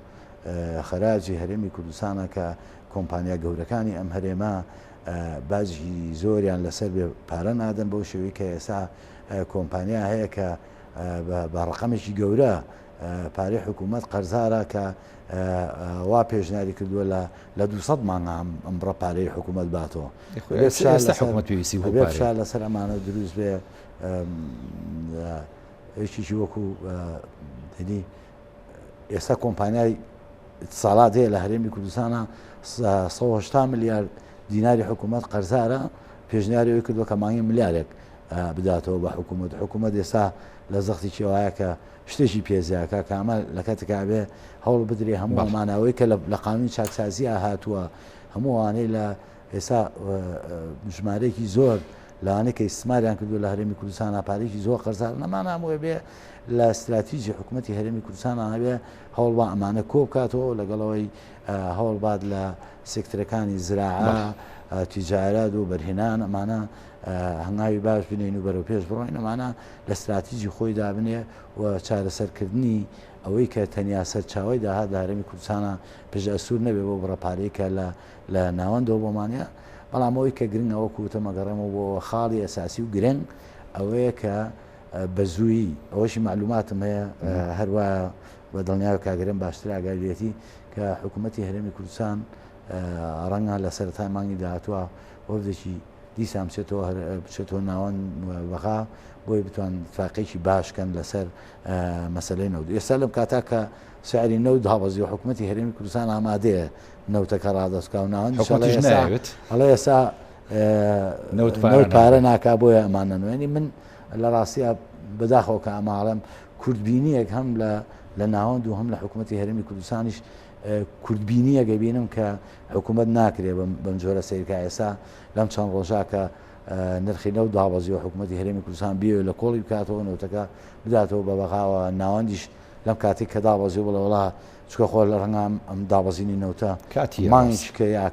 خەراجی هەرێمی کوردستانە کە کۆمپانیا گەورەکانی ئەم هەرێمە باجی زۆریان لەسەر بێ پارە نادەن بەو شێوەی کە ئێستا کۆمپانیا هەیە کە بە ڕقەمێکی گەورە پارەی حکوومەت قەرزارە کە وا پێشنیاری کردووە لە لە 200 مانگ ئەم بڕە پارەی حکوومەت باتەوە فشار لەسەر ئەمانە دروست بێ یەکێکی وەکو هەنی ئێستا کۆمپانیای اتصالات هەیە لە هەرێمی کوردستانە 180 ملیار دیناری حکوومەت قەرزارە پێشنیاری ئەوی کردووە کە مانگی ملیارێک بداتەوە بە حکوومەت حکوومەت ئێستا لە زەختی کێوایە کە شتێکی پێ زیاکا کە ئەمە لە کاتێکا ئەبێ هەوڵ بدرێ هەموو ئەمانەوەی کە لە قانونی چاکسازییا هاتووە هەموو ئەوانەی لە ئێستا ژمارەیەکی زۆر لەوانەی کە ئیستماریان کردو لە هەرێمی کوردستان پارێکی زۆر قەرزار نەمانە هەموو بێ لە استراتیژی حکوومەتی هەرێمی کوردستان هەبێ هەوڵ بە ئەمانە کۆ بکاتەوە لەگەڵەوەی هەوڵ بات لە سێکتەرەکانی زراعە تیجارات و بەرهێنان ئەمانە هەنگاوی باش بنین و بەرەو پێش بڕۆین ئەمانە لە ستراتیجی خۆی دابنێ و چارەسەرکردنی ئەوەی کە تەنیا سەرچاوەی داهات لە هەرێمی کوردستانە پشت ئەستوور نەبێ بۆ بڕە پارەی کە لە لە ناوەندەوە بۆمانە بەڵام ئەوەی کە گرنگە وەکو وتم ئەگەڕێمەوە بۆ خاڵی ئەساسی و گرنگ ئەوەیە کە بە زوویی ئەوەشی معلوماتم هەیە هەروە بە دڵنیاوە کاگرم باشتر ئاگاریەتی کە حکوومەتی هەرێمی کوردستان ڕەنگە لە سەرەتای مانگی داهاتوە وەفدێکی. دیسان بچێتەوە بچێتەوە ناوەند بەغا بۆی بتوان اتفاقێکی باش کەن لەسەر مەسلەی نەوت. ئێستا لەم کاتا کە سعری نەوت دابەزی و حکوومەتی هەرێمی کوردستان ئامادەیە نەوتەکە ڕادەست بکا و ناوەندیش ئەڵێ ئێستا نەوت پارە ناکا بۆیە ئەمانە نوێنی من لە ڕاستیا بەداخەوە کە ئەماڵم کوردبینیەک هەم لە لە ناوەند و هەم لە حکوومەتی هەرێمی کوردستانیش کوردبینیەک ئەبینم کە حکوومەت ناکرێ بەم جۆرە سەیرکە ئێستا لەم چەند ڕۆژە کە نرخی نەوت دابەزیوە حکوومەتی هەرێمی کوردستان بیەوێت لە کۆڵی بکاتەوە نەوتەکە بداتەوە بە بەغاوە ناوەندیش لەم کاتێک کە دابەزی بڵێ وڵا چکە خۆ لە ڕەنگام ئەم دابەزینی نەوتە کاتی مانگێک یا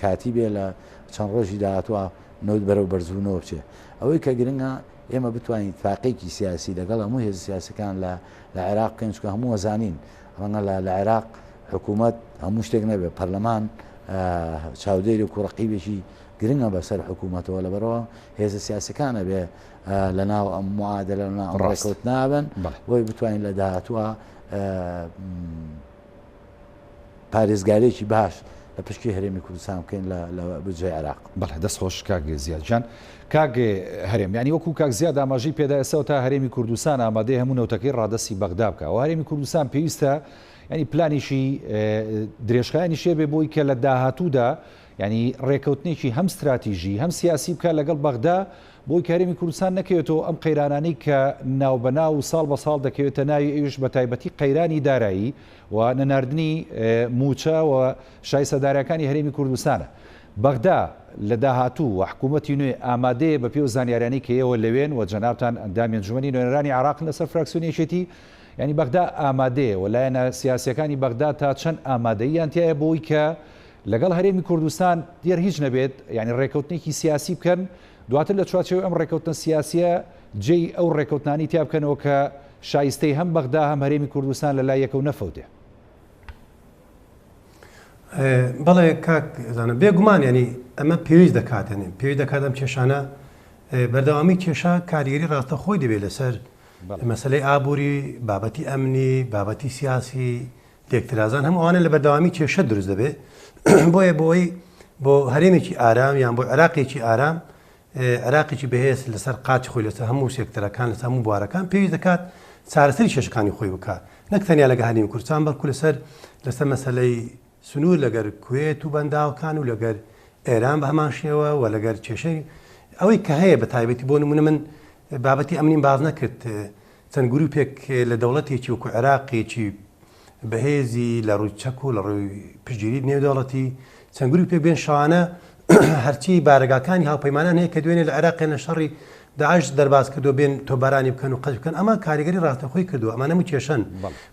کاتی بێ لە چەند ڕۆژی داهاتوە نەوت بەرەو بەرزبوونەوە بچێ ئەوەی کە گرنگە ئێمە بتوانین تفاقێکی سیاسی لەگەڵ هەموو هێز سیاسەکان لە لە عێراق بکەین چکە هەموو وەزانین ڕەنگە لە لە عێراق حکوومەت هەموو شتێک نەبێت پەرلەمان چاودێری و کوڕقیبێکی گرنگە بەسەر حکوومەتەوە لەبەرەوە هێزە سیاسەکانە بێ لە ناو ئەم معادلە لە ناو ڕێکەوت نابن بۆی بتوانین لە داهاتووە پارێزگارێکی باش لە پشکی هەرێمی کوردستان بکەین لە بودجەی عێراق. بەڵێ دەست خۆش کاک زیاد گیان. کاک هەرێم یانی وەکو کاک زیاد ئاماژەی پێدا ئێستا تا هەرێمی کوردستان ئامادەیە هەموو نەوتەکەی ڕادەستی بەغدا بکا و هەرێمی کوردستان پێویستە ینی پلانێکی درێژخایەنیش هەبێ بۆی کە لە داهاتوودا ینی ڕێکەوتنێکی هەم ستراتیژی هەم سیاسی بکا لەگەڵ بەغدا بۆی کە هەرێمی کوردستان نەکەوێتەوە ئەم قەیرانانەی کە ناوبەناو و ساڵ بە ساڵ دەکەوێتە ناوی ئەویش بە تایبەتی قەیرانی دارایی و نەناردنی مووچە و شایستە دارایەکانی هەرێمی کوردستانە. بەغدا لە داهاتوو و حکوومەتی نوێ ئامادەیە بە پێی ئەو زانیاریانەی کە ئێوە لەوێن و جەنابتان ئەندامی ئەنجومەنی نوێنەرانی عێراقن لەسەر فراکسیۆنی یەکێتی یانی بەغدا ئامادەیە و لایەنە سیاسییەکانی بەغدا تا چەند ئامادەییان تیایە بۆی کە لەگەڵ هەرێمی کوردستان گەر هیچ نەبێت یانی ڕێکەوتنێکی سیاسی بکەن دواتر لە چوارچێوەی ئەم ڕێکەوتنە سیاسیە جێی ئەو ڕێکەوتنانەی تیا بکەنەوە کە شایستەی هەم بەغدا هەم هەرێمی کوردستان لە لای یەکەو نەفەوتێ. بەڵێ کاک زانا بێگومان ینی ئەمە پێویست دەکات ینی پێویست دەکات ئەم کێشانە بەردەوامی کێشە کاریگەری ڕاستە خۆی دەبێت لەسەر مەسلەی ئابووری بابەتی ئەمنی بابەتی سیاسی لێکترازان هەموو ئەوانە لە بەردەوامی کێشە دروست دەبێت بۆیە بۆی بۆ هەرێمێکی ئارام یان بۆ عێراقێکی ئارام عێراقێکی بەهێز لەسەر قاچی خۆی لەسەر هەموو سێکتەرەکان لەسەر هەموو بوارەکان پێویست دەکات چارەسەری کێشەکانی خۆی بکات نەک تەنیا لەگە هەرێمی کوردستان بەڵکو لەسەر لەسەر مەسەلەی سنوور لەگەر کوێت و بەنداوەکان و لەگەر ئێران بە هەمان شێوە و لەگەر کێشەی ئەوەی کە هەیە بە تایبەتی بۆ نمونە من بابەتی ئەمنیم باز نەکرد چەند گروپێک لە دەوڵەتێکی وەکو عێراقێکی بەهێزی لە ڕووی چەک و لە ڕووی پشتگیری نێودەوڵەتی چەند گروپێک بێن شەوانە هەرچی بارەگاکانی هاوپەیمانان هەیە کە دوێنێ لە عێراقیان لە شەڕی داعش دەرباز کردو بێن تۆبارانی بکەن و قەز بکەن ئەمە کاریگەری ڕاستەخۆی کردو ئەمانە هەموو کێشەن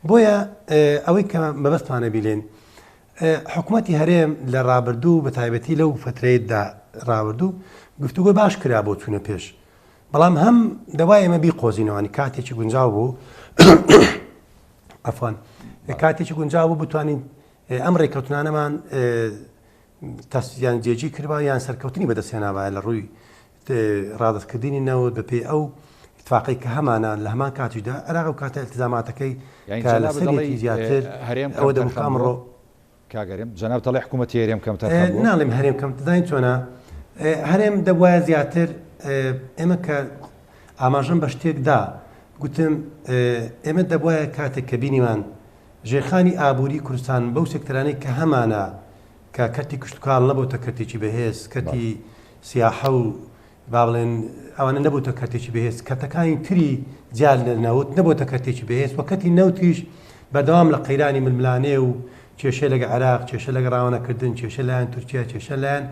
بۆیە ئەوەی کە مەبەستمانە بیلێن حکوومەتی هەرێم لە ڕابردوو بە تایبەتی لەو فترەیەدا ڕابردوو گفتوگۆ باش کرا بۆ چوونە پێش بەڵام هەم دەوای ئێمە بیقۆزینەوە ینی کاتێکی گونجاو بوو عفوان کاتێکی گونجاو بوو بتوانین ئەم ڕێککەوتنانەمان تەسیان جێگیر کردبا یان سەرکەوتنی بەدەستهێنابایە لە ڕووی ڕادەستکردنی نەوت بەپێی ئەو اتفاقی کە هەمانە لە هەمان کاتیشدا عێراق و کاتە التزاماتەکەی کە لەسەرێکی زیاتر ئەوە دەبوو کە ئەمڕۆ کاک هەرێم جەنابت دەڵێ حکوومەتی هەرێم کەمتەرخەم بووە؟ ناڵێم هەرێم کەم دەزانی چۆنە هەرێم دەبوایە زیاتر ئێمە کە ئاماژەم بە شتێک دا گوتم ئێمە دەبوایە کاتێک کە بینیمان ژێرخانی ئابووری کوردستان بەو سێکتەرانەی کە هەمانە کە کەرتی کشتتوکاڵ نەبووتە کەرتێکی بەهێز کەرتی سیاحە و با بڵێن ئەوانە نەبووتە کەرتێکی بەهێز، کەرتەکانی تری جیا لە نەوت نەبووتە کەرتێکی بەهێز و کەرتی نەوتیش بەردەوام لە قەیرانی ململانێ و کێشەی لەگە عێراق، کێشە لەگە ڕاوانەکردن، کێشە لایەن تورکیا، کێشە لایەن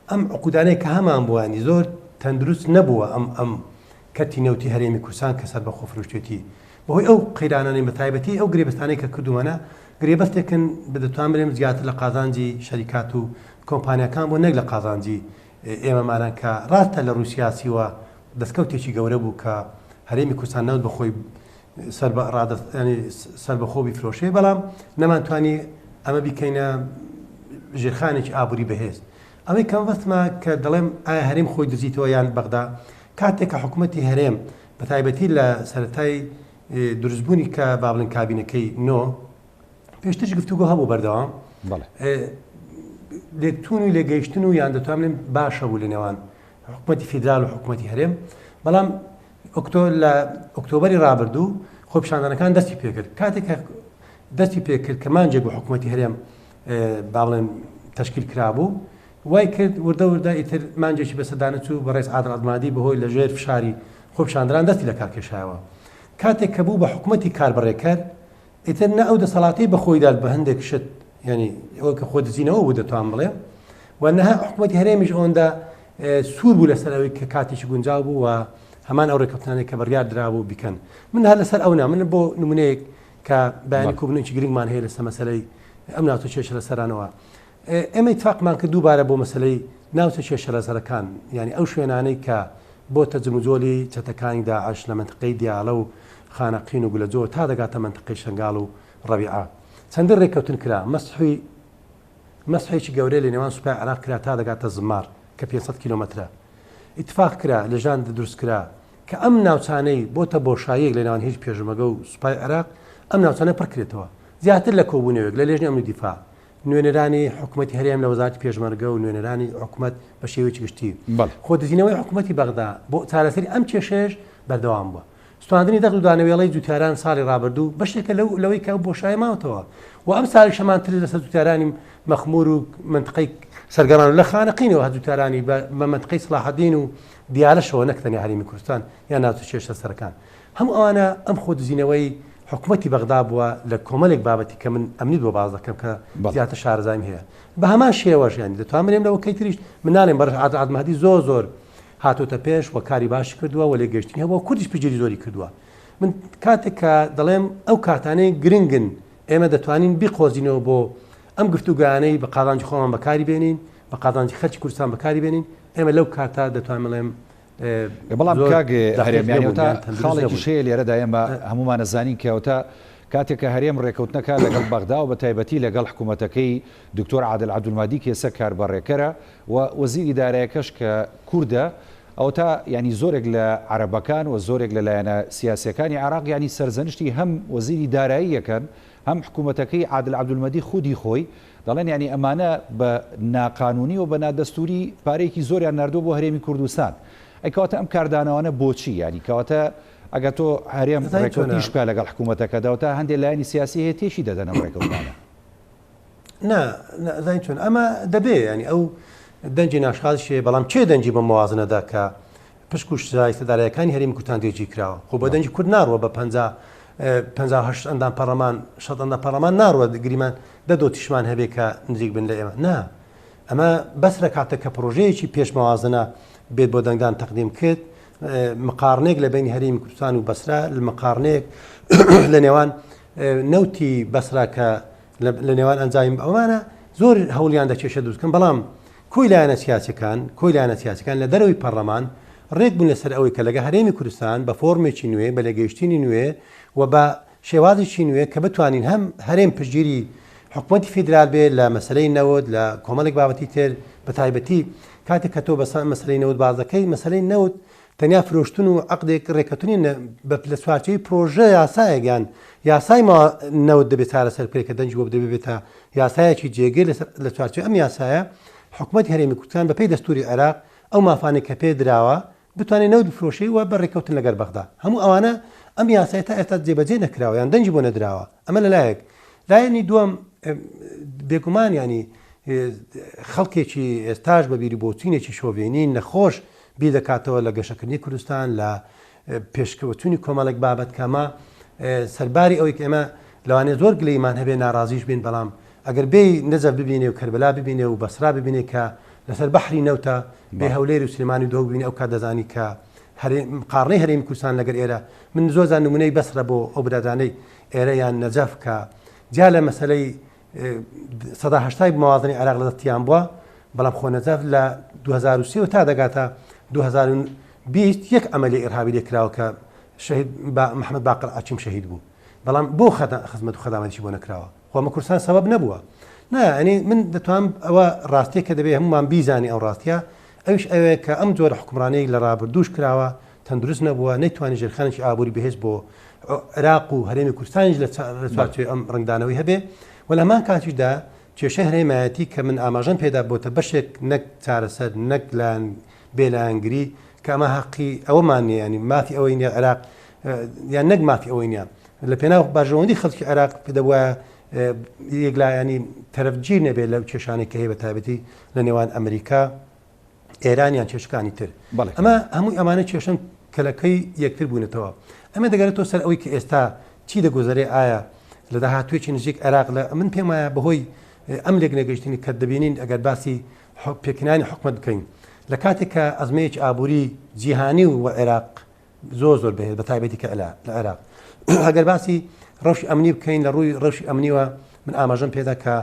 ئەم عقودانەی کە هەمان بووانی زۆر تەندروست نەبووە ئەم ئەم کەرتی نەوتی هەرێمی کوردستان کە سەربەخۆ فرۆشتێتی بەهۆی ئەو قەیرانانەی بەتایبەتی ئەو گرێبەستانەی کە کردوومانە گرێبەستێکن دەتوان بڵێم زیاتر لە قازانجی شەریکات و کۆمپانیاکان بوو نەک لە قازانجی ئێمەمانان کە ڕاستە لە ڕووی سیاسیوە دەستکەوتێکی گەورە بوو کە هەرێمی کوردستان نەوت بەخۆی سەر بە ڕادەست ینی سەربەخۆ بیفرۆشێ بەڵام نەمانتوانی ئەمە بیکەینە ژێرخانێکی ئابووری بەهێز ئەوەی کە مەبەستمە کە دەڵێم ئایا هەرێم خۆی دزیتەوە یان بەغدا کاتێک کە حکوومەتی هەرێم بە تایبەتی لە سەرەتای دروستبوونی کە با بڵێن کابینەکەی نۆ پێشترش گفتوگۆ هەبوو بەردەوام لێکچوون و لێگەیشتن و یان دەتوانم بڵێم باشە بوو لە نێوان حکومەتی فیدرال و حکومەتی هەرێم بەڵام ئۆکتۆ لە ئۆکتۆبەری ڕابردوو خۆپیشاندانەکان دەستی پێکرد کاتێک کە دەستی پێکرد کە مانجێک بۆ حکوومەتی هەرێم با بڵێن تەشکیل کرابوو وای کرد وردە وردە ئیتر مانجێکی بەسەردانە چوو بەڕێز عادل عەبدولمەهدی بەهۆی لەژێر فشاری خۆپیشاندەران دەستی لەکار کێشایەوە کاتێک کە بوو بە حکوومەتی کاربەڕێکەر ئیتر نە ئەو دەسەڵاتەی بەخۆی دات بە هەندێک شت یعنی ئەوە کە خۆ دزینەوە بوو دەتوان بڵێ و نە حکوومەتی هەرێمیش ئەوەندە سوور بوو لەسەر ئەوەی کە کاتێکی گونجاو بوو و هەمان ئەو ڕێککەوتنانەی کە بڕیار درابوو بیکەن من هەر لەسەر ئەو نا من بۆ نمونەیەک کە بەیانی کۆبوونەوەیەکی گرنگمان هەیە لەسەر مەسەلەی ئەم ناوچە کێشە لەسەرانەوە ئێمە ئیتفاقمان کرد دووبارە بۆ مەسەلەی ناوچە کێشە لەسەرەکان یعنی ئەو شوێنانەی کە بۆتە جموجۆلی چەتەکانی داعش لە مەنتقەی دیالە و خانەقین و گولەجۆ تا دەگاتە مەنتقەی شەنگال و ڕەبیعە چەندین ڕێککەوتن کرا مەسحی مەسحێکی گەورەی لە نێوان سوپای عێراق کرا تا دەگاتە زمار کە 500 کیلۆمەترە ئیتفاق کرا لەژان دروست کرا کە ئەم ناوچانەی بۆتە بۆشاییەک لە نێوان هیچ پێشمەگە و سوپای عێراق ئەم ناوچانە پڕکرێتەوە زیاتر لە کۆبوونەوەک لە لێژنەی ئەمنی دیفاع نوێنەرانی حکومەتی هەرێم لە وەزارەتی پێشمەرگە و نوێنەرانی حکومەت بە شێوەیەکی گشتی خۆ دزینەوەی حکومەتی بەغدا بۆ چارەسەری ئەم کێشەیەش بەردەوام بووە. سوتاندنی دەغل و دانەوێڵەی جوتیاران ساڵی ڕابردوو بەشێکە لەو لەوەی کە ئەو بۆشایە ماوەتەوە و ئەم ساڵیش هەمان ترس لەسەر جوتیارانی مەخمور و مەنتقەی سەرگەڕان و لە خانەقینەوە هەر جوتیارانی بە مەنتقەی سڵاحەدین و دیالەشەوە نەک تەنیا هەرێمی کوردستان یان ناوچە کێشە سەرەکان هەموو ئەوانە ئەم خۆدزینەوەی حکومەتی بەغدا بووە لە کۆمەلێک بابەتی کە من ئەمنیت بۆ باس دەکەم کە زیاتر شارەزایم هەیە بە هەمان شێوەش یانی دەتوانم بڵێم لەوە کەی تریش من ناڵێم بەڕێز عادل عەبدولمەهدی زۆر زۆر هاتۆتە پێش و کاری باشی کردووە و لێگەیشتنی هەبووە کوردیش پشتگیری زۆری کردووە من کاتێک کە دەڵێم ئەو کاتانەی گرنگن ئێمە دەتوانین بیقۆزینەوە بۆ ئەم گفتوگانەی بە قازانجی خۆمان بەکاری بێنین بە قازانجی خەلکی کوردستان بەکاری بێنین ئێمە لەو کاتە دەتوانم بڵێم بەڵام کاک هەرێم یانی ئەوتا خاڵێکیش هەیە لێرەدا ئێمە هەموومان ئەزانین کە ئەوتا کاتێک کە هەرێم ڕێکەوتنەکە لەگەڵ بەغدا و بە تایبەتی لەگەڵ حکوومەتەکەی دکتۆر عادل عەبدولمادی کە ئێستا کاربەڕێکەرە و وەزیری دارایەکەش کە کوردە ئەوتا یانی زۆرێک لە عەرەبەکان و زۆرێک لە لایەنە سیاسیەکانی عێراق یانی سەرزەنشتی هەم وەزیری دارایی یەکەن هەم حکوومەتەکەی عادل عەبدولمەدی خودی خۆی دەڵێن یانی ئەمانە بە ناقانونی و بە نادەستوری پارەیەکی زۆریان ناردووە بۆ هەرێمی کوردستان. ئەی کەواتە ئەم کاردانەوانە بۆچی؟ یانی کەواتە ئەگەر تۆ هەرێم ڕێکەوتنیش بکا لەگەڵ حکوومەتەکەدا و تا هەندێ لایەنی سیاسی هەیە تێکی دەدەن ئەم ڕێکەوتنانە. نا زانی چۆن ئەمە دەبێ ینی ئەو دەنگی ناشخازش هەیە بەڵام کێ دەنگی بە موازنەدا کە پشک و شایستە دارایەکانی هەرێمی کوردستان جێگیر کراوە خۆ بە دەنگی کورد ناڕوە بە 58 ئەندام پەڕەمان 6 ئەندام پەڕەمان ناڕوە گریمان دە دۆتیشمان هەبێ کە نزیک بن لە ئێمە نا ئەمە بەسرە کاتێک کە پرۆژەیەکی پێش مەوازنە بێت بۆ دەنگدان تەقدیم کرد مقارنێک لە بینی هەرێمی کوردستان و بەسرا لە مقارنێک لە نێوان نەوتی بەسرا کە لە نێوان ئەنجامی ئەوانە زۆر هەوڵیان دە کێشە دروستکەن بەڵام کۆی لایەنە سیاسەکان کۆی لایەنە سیاسەکان لە دەرەوەی پەرلەمان ڕێک بوون لەسەر ئەوەی کە لەگە هەرێمی کوردستان بە فۆرمێکی نوێ بە لێگەیشتنی نوێ و بە شێوازێکی نوێ کە بتوانین هەم هەرێم پشتگیری حکوومەتی فیدرال بێ لە مەسلەی نەوت لە کۆمەڵێک بابەتی تر بە تایبەتی کاتێک کە تۆ بەسە مەسلەی نەوت باز دەکەی مەسلەی نەوت تەنیا فرۆشتن و عەقدێک ڕێکەوتنی بە لە چوارچێوەی پرۆژە یاسایەک یان یاسای نەوت دەبێت چارەسەر بکرێت کە دەنگی بۆ بدرێت ببێتە یاسایەکی جێگر لە چوارچێوەی ئەم یاسایە حکومەتی هەرێمی کوردستان بەپێی دەستوری عێراق ئەو مافانەی کە پێ دراوە بتوانێت نەوت بفرۆشێ و بە ڕێککەوتن لەگەر بەغدا هەموو ئەوانە ئەم یاسای تا ئێستا جێبەجێ نەکراوە یان دەنگی بۆ نەدراوە ئەمە لەلایەک لایەنی دووەم بێگومان ینی خەڵکێکی ئێستاش بە بیری بۆچینێکی شۆڤێنی نەخۆش بیر دەکاتەوە لە گەشەکردنی کوردستان لە پێشکەوتونی کۆمەڵێک بابەت کەمە سەرباری ئەوەی کە ئێمە لەوانەیە زۆر گلەیمان هەبێ ناڕازیش بین بەڵام ئەگەر بێی نەجەف ببینێ و کەربەلا ببینێ و بەسرا ببینێ کە لەسەر بەحری نەوتە بێ هەولێر و سلێمانی و دهۆک ببینێ ئەو کات دەزانی کە قاڕنەی هەرێمی کوردستان لەگەر ئێرە من زۆر جار نمونەی بەسرە بۆ ئەو برادانەی ئێرە یان نەجەف کە جیا لە مەسەلەی 80% موازنەی عێراق لە دەستیان بووە بەڵام خۆ نەجەف لە 2023 تا دەگاتە 2020 یەک عملی ئیرهابی لێ کراوە کە شەهید محەممەد باقر عەچیم شەهید بوو بەڵام بۆ خزمەت و خەدامەتیشی بۆ نەکراوە خۆ ئەمە کوردستان سەبەب نەبووە نا ئەنی من دەتوانم ئەوە ڕاستیە کە دەبێ هەمومان بیزانی ئەو ڕاستیە ئەوش ئەوەیە کە ئەم جۆرە حکومڕانەی لە ڕابردووش کراوە تەندروست نەبووە نەیتوانی ژێرخانێکی ئابووری بەهێز بۆ عێراق و هەرێمی کوردستانیش لە چوارچێوەی ئەم ڕەنگدانەوەی هەبێ و لە هەمان کاتیشدا کێشەی هەرێمایەتی کە من ئاماژەم پێدا بۆتە بەشێک نەک چارەسەر نەک لایەن بێلایەنگری کە ئەمە هەقی ئەوەمان نیە ینی مافی ئەوەی نیە عێراق یان نەک مافی ئەوەی نیە لە پێناو بەرژەوەندی خەڵکی عێراق دەبوایە یەکلایەنی تەرەفگیر نەبێت لەو کێشانەی کە هەیە بە تایبەتی لە نێوان ئەمریکا ئێران یان کێشەکانی تر ئەمە هەمووی ئەمانە کێشن کەلەکەی یەکتر بوونەتەوە ئەمە دەگەرێتەوە سەر ئەوەی کە ئێستا چی دەگوزەرێ ئایا لە داهاتوێکی نزیک عێراق لە من پێم وایە بەهۆی ئەم لێک نەگەیشتنی کە دەبینین ئەگەر باسی پێکهێنانی حکومەت بکەین لە کاتێک کە ئەزمەیەکی ئابووری جیهانی و عێراق زۆر زۆر بەهێز بە تایبەتی کە لە عێراق ئەگەر باسی ڕەوشی ئەمنی بکەین لە ڕووی ڕەوشی ئەمنیوە من ئاماژەم پێدا کە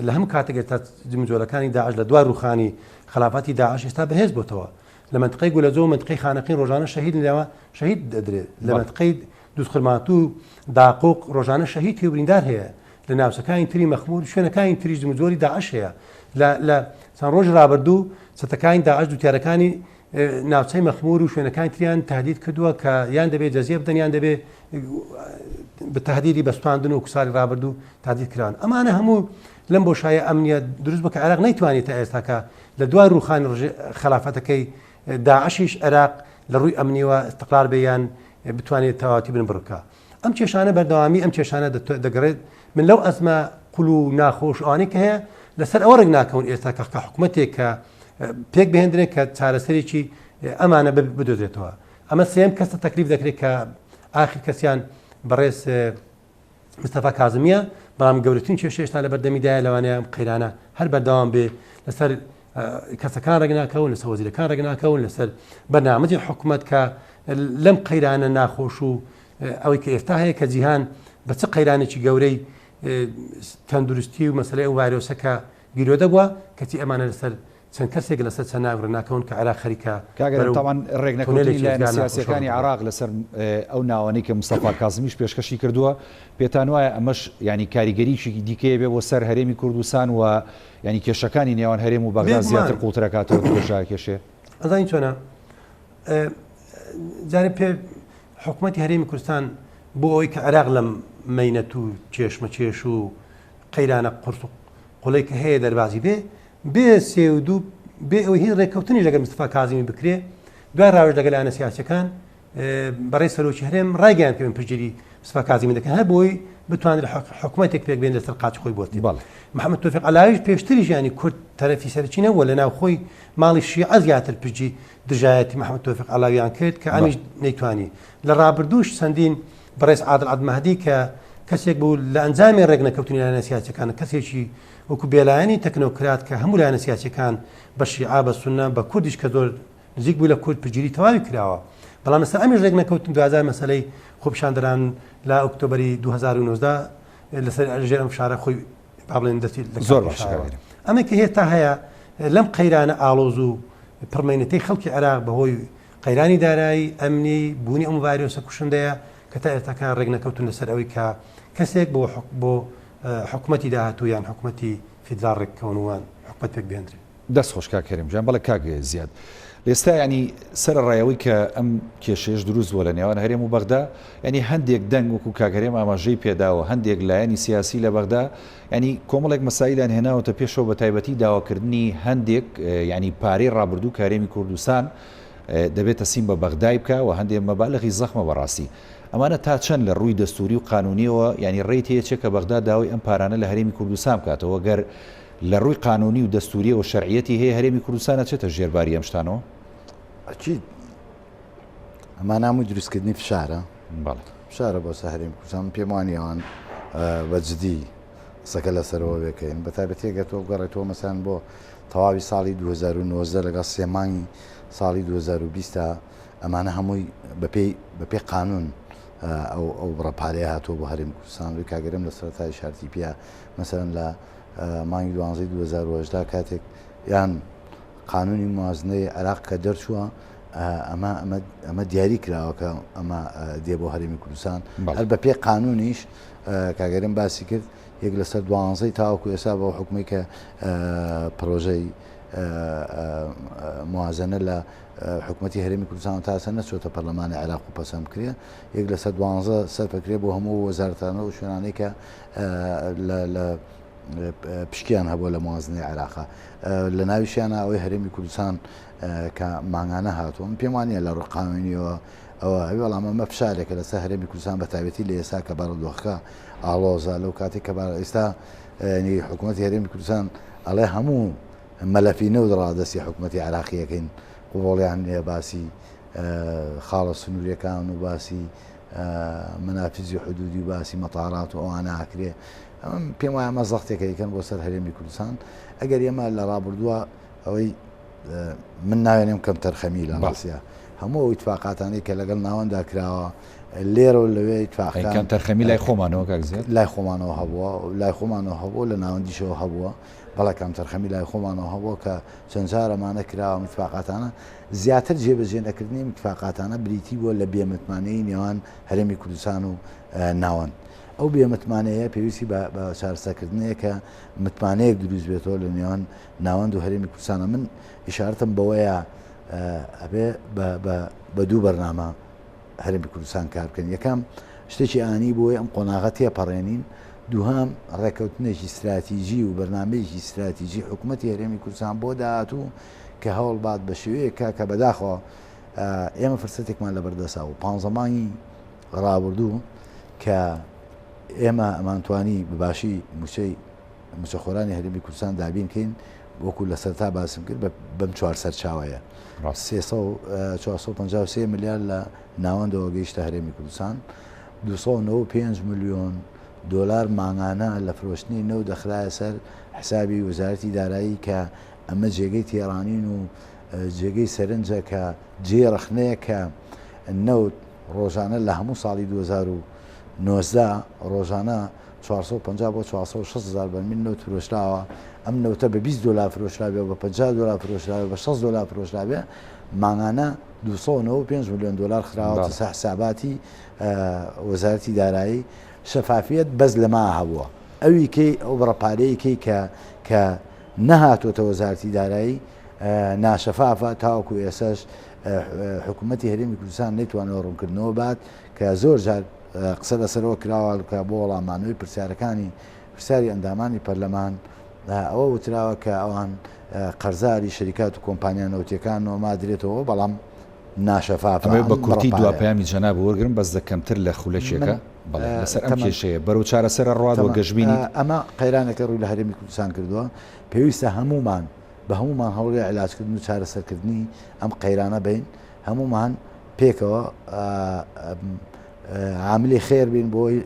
لە هەموو کاتێک ئێستا جمجۆلەکانی داعش لە دوای ڕوخانی خەلافەتی داعش ئێستا بەهێز بۆتەوە لە منطقەی گولەجۆ و منطقەی خانەقین ڕۆژانە شەهید لەوە شەهید دەدرێت لە منطقەی دوزخورماتوو داقوق ڕۆژانە شەهید و بریندار هەیە لە ناوچەکانی تری مەخمور شوێنەکانی تریش جموجۆلی داعش هەیە لە لە چەند ڕۆژی ڕابردوو چەتەکانی داعش جوتیارەکانی ناوچەی مەخمور و شوێنەکانی تریان تهدید کردووە کە یان دەبێت جەزیە بدەن یان دەبێت بە تهدیدی بەستاندن و ساڵی ڕابردوو تهدید کران ئەمانە هەموو لەم بۆشایە ئەمنیە دروست بکە عێراق نەیتوانێت تا ئێستاکە لە دوای ڕوخانی خەلافەتەکەی داعشیش عێراق لە ڕووی ئەمنیوە استقرار بێ یان بتوانێت تەواوەتی بنبڕ بکا. ئەم کێشانە بەردەوامی ئەم کێشانە دەگەڕێت من لەو ئەزمە قول و ناخۆش ئەوانەی کە هەیە لەسەر ئەوە ڕێک ناکەون ئێستا کە کە حکوومەتێک کە پێک بهێندرێت کە چارەسەرێکی ئەمانە بدۆزێتەوە ئەمە سێم کەسە تەکلیف دەکرێت کە ئاخر کەسیان بەڕێز مستەفا کازمیە بەڵام گەورەترین کێشە هێشتا لە بەردەمیدایە لەوانەیە ئەم قەیرانە هەر بەردەوام بێ لەسەر کەسەکان ڕێک ناکەون لەسەر وەزیرەکان ڕێک ناکەون لەسەر بەرنامەجی حکوومەت کە لەم قەیرانە ناخۆش و ئەوەی کە ئێستا هەیە کە جیهان بە چ قەیرانێکی گەورەی تەندروستی و مەسلەی ئەو ڤایرۆسە کە گیرۆدە بووە کەچی ئەمانە لەسەر چەند کەسێک لەسەر چەند ناوێک ڕێناکەون کە عێراق خەریکە کاک ئەرم بەرەو تاوان ڕێکنەکەوتنی تونێلێکی لایەنە ئێجگار ناخۆشەوە سیاسیەکانی دەڕوا. عێراق لەسەر ئەو ناوانەی کە مستەفا کازمیش پێشکەشی کردووە پێتان وایە ئەمەش یانی کاریگەریی دیکەی بێ بۆ سەر هەرێمی کوردستان و یانی کێشەکانی نێوان هەرێم و بەغدا زیاتر بێگومان. قوڵتر ئەکاتەوە درێژە ئەکێشێ؟ ئەزانی چۆنە جارێ پێ حکومەتی هەرێمی کوردستان بۆ ئەوەی کە عێراق لەم مەینەت و کێشمەکێش و قەیرانە قورس و قوڵەی کە هەیە دەربازی بێ، بێ سێ و دوو، بێ ئەوەی هیچ ڕێککەوتنیش لەگەڵ مستەفا کازمی بکرێ، دوای ڕاوێژ لەگەڵ لایەنە سیاسییەکان، بەڕێز سەرۆکی هەرێم ڕایگەیاند کە من پشتگیری مستەفا کازمی دەکەن هەر بۆی بتوانرێت حکومەتێک پێک بێنێت لەسەر قاچی خۆی بوەستێت. محەمەد تۆفیق عەلاویش پێشتریش یانی کورد تەرەفی سەرەکی نەبووە لە ناو خۆی ماڵی شیعە زیاتر پشتگی دژایەتی محەمەد تۆفیق عەلاویان کرد کە ئەمیش نەیتوانی. لە ڕابردووش چەندین بەڕێز عادل عەبدولمەهدی کە کەسێک بوو لە ئەنجامی ڕێکنەکەوتنی لایەنە سیاسیەکان کەسێکی وەکو بێلایەنی تەکنۆکرات کە هەموو لایەنە سیاسیەکان بە شیعە بە سونە بە کوردیش کە زۆر نزیک بوو لە کورد پشتگیری تەواوی کراوە بەڵام لەسەر ئەمیش ڕێکنەکەوتن دوجار مەسەلەی خۆپیشاندەران لە ئۆکتۆبەری 2019 لەسەر ژێر ئەم فشارە خۆی با بڵێن دەستی لە زۆر کار باشە کێشایەوە. کاک ئەمە کە هێتا هەیە لەم قەیرانە ئاڵۆز و پڕمەینەتەی خەڵکی عێراق بەهۆی قەیرانی دارایی، ئەمنی، بوونی ئەم ڤایرۆسە کوشندەیە کە تا ئێستاکە ڕێکنەکەوتوون لەسەر ئەوەی کە کەسێک بۆ بۆ حکومەتی داهاتوو یان حکومەتی فیدراڵ ڕێککەون و حکومەت پێک بهێندرێ. دەست خۆش کاک هەرێم گیان. بەڵێ کاک زیاد ئێستا یانی سەرەڕای ئەوەی کە ئەم کێشەیەش دروست بووە لە نێوان هەرێم و بەغدا یانی هەندێک دەنگ وەکو کاک هەرێم ئاماژەی پێداوە هەندێک لایەنی سیاسی لە بەغدا یانی کۆمەڵێک مەسایلیان هێناوەتە پێشەوە بە تایبەتی داواکردنی هەندێک یانی پارەی ڕابردوو کە هەرێمی کوردستان دەبێت تەسلیم بە بەغدای بکا و هەندێک مەبالغی زەخمە بەڕاستی ئەمانە تا چەند لە ڕووی دەستوری و قانونیەوە یانی ڕێی تێچێ کە بەغدا داوای ئەم پارانە لە هەرێمی کوردستان بکاتەوە گەر لە ڕووی قانونی و دەستوریەوە شەرعیەتی هەیە هەرێمی کوردستان ئەچێتە ژێر باری ئەم شتانەوە؟ ئەکید ئەمانە هەمووی دروستکردنی فشارە. بەڵێ. فشارە بۆ سەر هەرێمی کوردستان من پێم وانیە ئەوان بە جدی قسەکە لەسەرەوە بکەین بە تایبەتی ئەگەر تۆ بگەڕێتەوە مەسەلەن بۆ تەواوی ساڵی 2019 لەگەڵ سێ مانگی ساڵی 2020 ئەمانە هەمووی بەپێی بەپێی قانون ئەو ئەو بڕە پارەیە هاتووە بۆ هەرێمی کوردستان لوی کاگەرم لە سەرەتای شارتی پیا مەسەلەن لە مانگی دوانزەی 2018 کاتێک یان قانونی موازنەی عێراق کە دەرچووە ئەمە ئەمە ئەمە دیاری کراوە کە ئەمە دێ بۆ هەرێمی کوردستان هەر بە پێی قانونیش کاگەرم باسی کرد یەک لەسەر دوانزەی تاوەکو ئێستا بەو حکومی کە پرۆژەی موازنە لە حکوومەتی هەرێمی کوردستان تاسە نەچۆتە پەرلەمانی عێراق و پەسەند بکرێ یەک لەسەر دوانزە سەرپەکرێ بۆ هەموو وەزارەتانە و شوێنانەی کە لە پشکیان هەبووە لە موازنەی عێراقا لە ناویشیانە ئەوەی هەرێمی کوردستان کە مانگانە هاتووە من پێم وانە لە ڕووی قانونیەوە ئەوە هەبێ بەڵام ئەمە فشارێکە لەسەر هەرێمی کوردستان بە تایبەتی لە ئێستا کە بارودۆخەکە ئاڵۆزە لەو کاتێک کە بار ئێستا حکوومەتی هەرێمی کوردستان ئەڵێ هەموو مەلەفی نەوت ڕادەستی حکوومەتی عێراقیەکەین قبوڵیان نییە باسی خاڵە سنووریەکان و باسی مەنافیزی حدودی و باسی مەتارات و ئەوانە ئەکرێ ئەمە پێم وایە ئەمە زەختێکە یکەن بۆ سەر هەرێمی کوردستان ئەگەر ئێمە لە ڕابردووە ئەوەی من ناوێنم کەم تەرخەمی لە ڕاستە هەموو ئەو ئیتفاقاتانەی کە لەگەڵ ناوەندا کراوە لێرە و لەوێ ئیتفاقەکان کەم تەرخەمی لای خۆمانەوە کاک زیاد لای خۆمانەوە هەبووە لای خۆمانەوە هەبوو لە ناوەندیشەوە هەبووە بەڵێ کەم تەرخەمی لای خۆمانەوە هەبووە کە چەند جارەمانە کراوە ئیتفاقاتانە زیاتر جێبەجێ نەکردنی ئەم ئیتفاقاتانە بریتی بووە لە بێمتمانەیی نێوان هەرێمی کوردستان و ناوەند. ئەو بێمتمانەیە پێویستی بە چارەسەرکردنەیە کە متمانەیەک دروست بێتەوە لە نێوان ناوەند و هەرێمی کوردستانە. من ئیشارەتم بەوەیە ئەبێ بە دوو بەرنامە هەرێمی کوردستان کار بکەن. یەکەم شتێکی ئانی بۆی ئەم قۆناغە تێپەڕێنین، دووهەم ڕێککەوتنێکی ستراتیجی و بەرنامەیەکی ستراتیجی حکوومەتی هەرێمی کوردستان بۆ داهاتوو کە هەوڵ بات بە شێوەیەک کا کە بەداخەوە ئێمە فرسەتێکمان لەبەردەسا و پانزە مانگی ڕابردوو کە ئێمە ئەمانتوانی بە باشی موچەی موچەخۆرانی هەرێمی کوردستان دابین کەین وەکو لە سەرتا باسم کرد بەم چوار سەرچاوەیە 453 ملیار لە ناوەندەوە گەیشتە هەرێمی کوردستان 295 میلیۆن دلار مانگانە لە فرۆشتنی نەوت دەخرایە سەر حسابی وەزارەتی دارایی کە ئەمە جێگەی تێڕانین و جێگەی سەرنجە کە جێی ڕەخنەیە کە نەوت ڕۆژانە لە هەموو ساڵی 2019 ڕۆژانە 450 بۆ 460 هزار بەرمیل نەوت فرۆشراوە، ئەم نەوتە بە 20 دۆلار فرۆشرابێ و بە 50 دۆلار فرۆشرابێ بە 60 دۆلار فرۆشرابێ مانگانە 295 ملیۆن دۆلار خراوەتە سەر حساباتی وەزارەتی دارایی. شەفافیەت بەس لەما هەبووە ئەوی کەی ئەو بڕە پارەیە کەی کە کە نەهاتۆتە وەزارەتی دارایی ناشەفافە تاوەکو ئێسەش حکوومەتی هەرێمی کوردستان نەیتوانەوە ڕوونکردنەوە بات کە زۆر جار قسە لەسەرەوە کراوە کە بۆ وەڵامانەوەی پرسیارەکانی پرسیاری ئەندامانی پەرلەمان ئەوە وتراوە کە ئەوان قەرزاری شەریکات و کۆمپانیا نەوتیەکانەوە مادرێتەوە بەڵام ناشەفافە. ئەمەوێت بە کورتی دوا پەیامی جەناب وەرگرم بەس لە کەمتر لە خولەکێکە. بەڵێ لەسەر ئەم کێشەیە بەرەو چارەسەرە ڕوات و گەشبینیت؟ ئەمە قەیرانێکە ڕووی لە هەرێمی کوردستان کردووە، پێویستە هەموومان بە هەموومان هەوڵی عیلاجکردن و چارەسەرکردنی ئەم قەیرانە بین، هەموومان پێکەوە عاملی خێر بین بۆی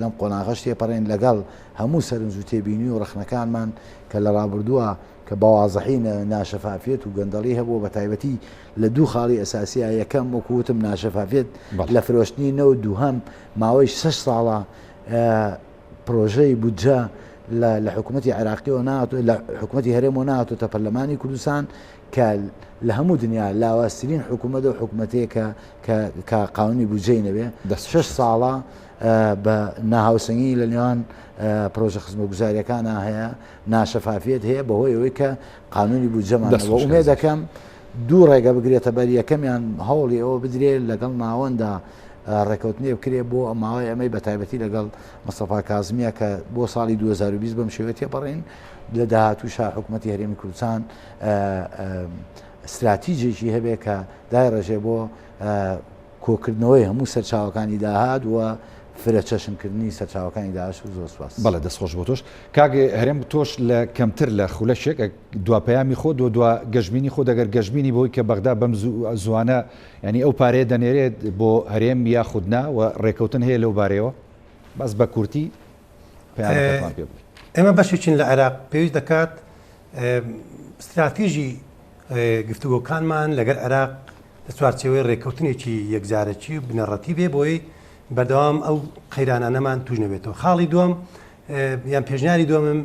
لەم قۆناغەش تێپەڕین لەگەڵ هەموو سەرنج و تێبینی و ڕەخنەکانمان کە لە ڕابردووە کە بە وازحی ناشەفافیەت و گەندەڵی هەبووە بە تایبەتی لە دوو خاڵی ئەساسیە یەکەم وەکو وتم ناشەفافیەت لە فرۆشتنی نەوت دووهەم ماوەی شەش ساڵە پرۆژەی بودجە لە حکوومەتی عێراقیەوە نات لە حکوومەتی هەرێمەوە ناتۆتە پەرلەمانی کوردستان کە لە هەموو دنیا لاوازترین حکوومەت و حکوومەتەیە کە کە قانونی بودجەی نەبێ شەش ساڵە بە ناهاوسەنگی لە نێوان پرۆژە خزمەتگوزاریەکانە هەیە ناشەفافیەت هەیە بەهۆی ئەوەی کە قانونی بودجەمان نەبووە. ئومێد دەکەم دوو ڕێگە بگرێتە بەر، یەکەمیان هەوڵی ئەوە بدرێ لەگەڵ ناوەندا ڕێکەوتنێ بکرێ بۆ ماوەی ئەمەی بە تایبەتی لەگەڵ مستەفا کازمیە کە بۆ ساڵی 2020 بەم شێوە تێپەڕین لە داهاتووشا حکوومەتی هەرێمی کوردستان استراتیجێکی هەبێ کە دایڕێژێ بۆ کۆکردنەوەی هەموو سەرچاوەکانی داهات و فرە چەشن کردنی سەرچاوەکانی داهات و زۆر سوپاس. بەڵێ دەست خۆش بۆ تۆش کاک هەرێم تۆش لە کەمتر لە خولەکێک دوا پەیامی خۆت و دوا گەشبینی خۆت ئەگەر گەشبینی بەوەی کە بەغدا بەم زووانە یانی ئەو پارەیە دەنێرێت بۆ هەرێم یاخود نا و ڕێکەوتن هەیە لەو بارەیەوە بەس بە کورتی پەیامەکەتمان پێ بڵێ. ئێمە بەشێکین لە عێراق پێویست دەکات ستراتیژی گفتوگۆکانمان لەگەر عێراق لە چوارچێوەی رێککەوتنێکی یەکجارەکی و بنەڕەتی بێ بۆی بەردەوام ئەو قەیرانانەمان توش نەبێتەوە. خاڵی دووەم یان پێشنیاری دووەمم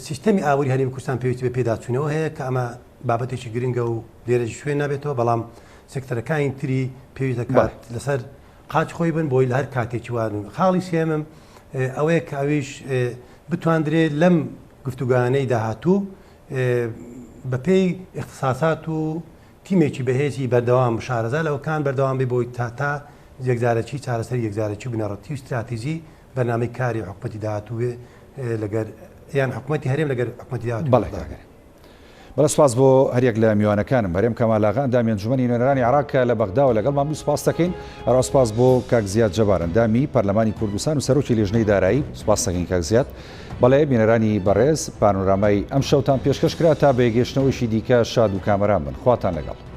سیستەمی ئابووری هەرێمی کوردستان پێویستی بە پێداچوونەوە هەیە کە ئەمە بابەتێکی گرنگە و لێرە شوێن نابێتەوە بەڵام سێکتەرەکانی تری پێویست دەکات لەسەر قاچ خۆی بن بۆی لە هەر کاتێکی وان. خاڵی سێمم ئەوەیە کە ئەویش بتواندرێت لەم گفتوگانەی داهاتوو بەپێی ئیختساسات و تیمێکی بەهێزی بەردەوام شارەزا لەوەکان بەردەوام بێ بۆی تا تا یەکجارەکی چارەسەری یەکجارەکی و بنەڕەتی و ستراتیجی بەرنامەی کاری حکومەتی داهاتوو بێ لەگەر یان حکومەتی هەرێم لەگەر حکومەتی داهاتووی بەڵێ بەغدا. کاک هەرێم. بەڵێ سوپاس بۆ هەریەک لە میوانەکانم هەرێم کەمال ئاغا ئەندامی ئەنجومەنی نوێنەرانی عێراق کە لە بەغداوە لەگەڵمان بوو سوپاس دەکەین هەروەها سوپاس بۆ کاک زیاد جەبار ئەندامی پەرلەمانی کوردستان و سەرۆکی لیژنەی دارایی سوپاس دەکەین کاک زیاد بەڵێ بینەرانی بەڕێز پانۆرامای ئەمشەوتان پێشکەش کرا تا بەیەکگەیشتنەوەیشی دیکە شاد و کامەران بن خواتان لەگەڵ.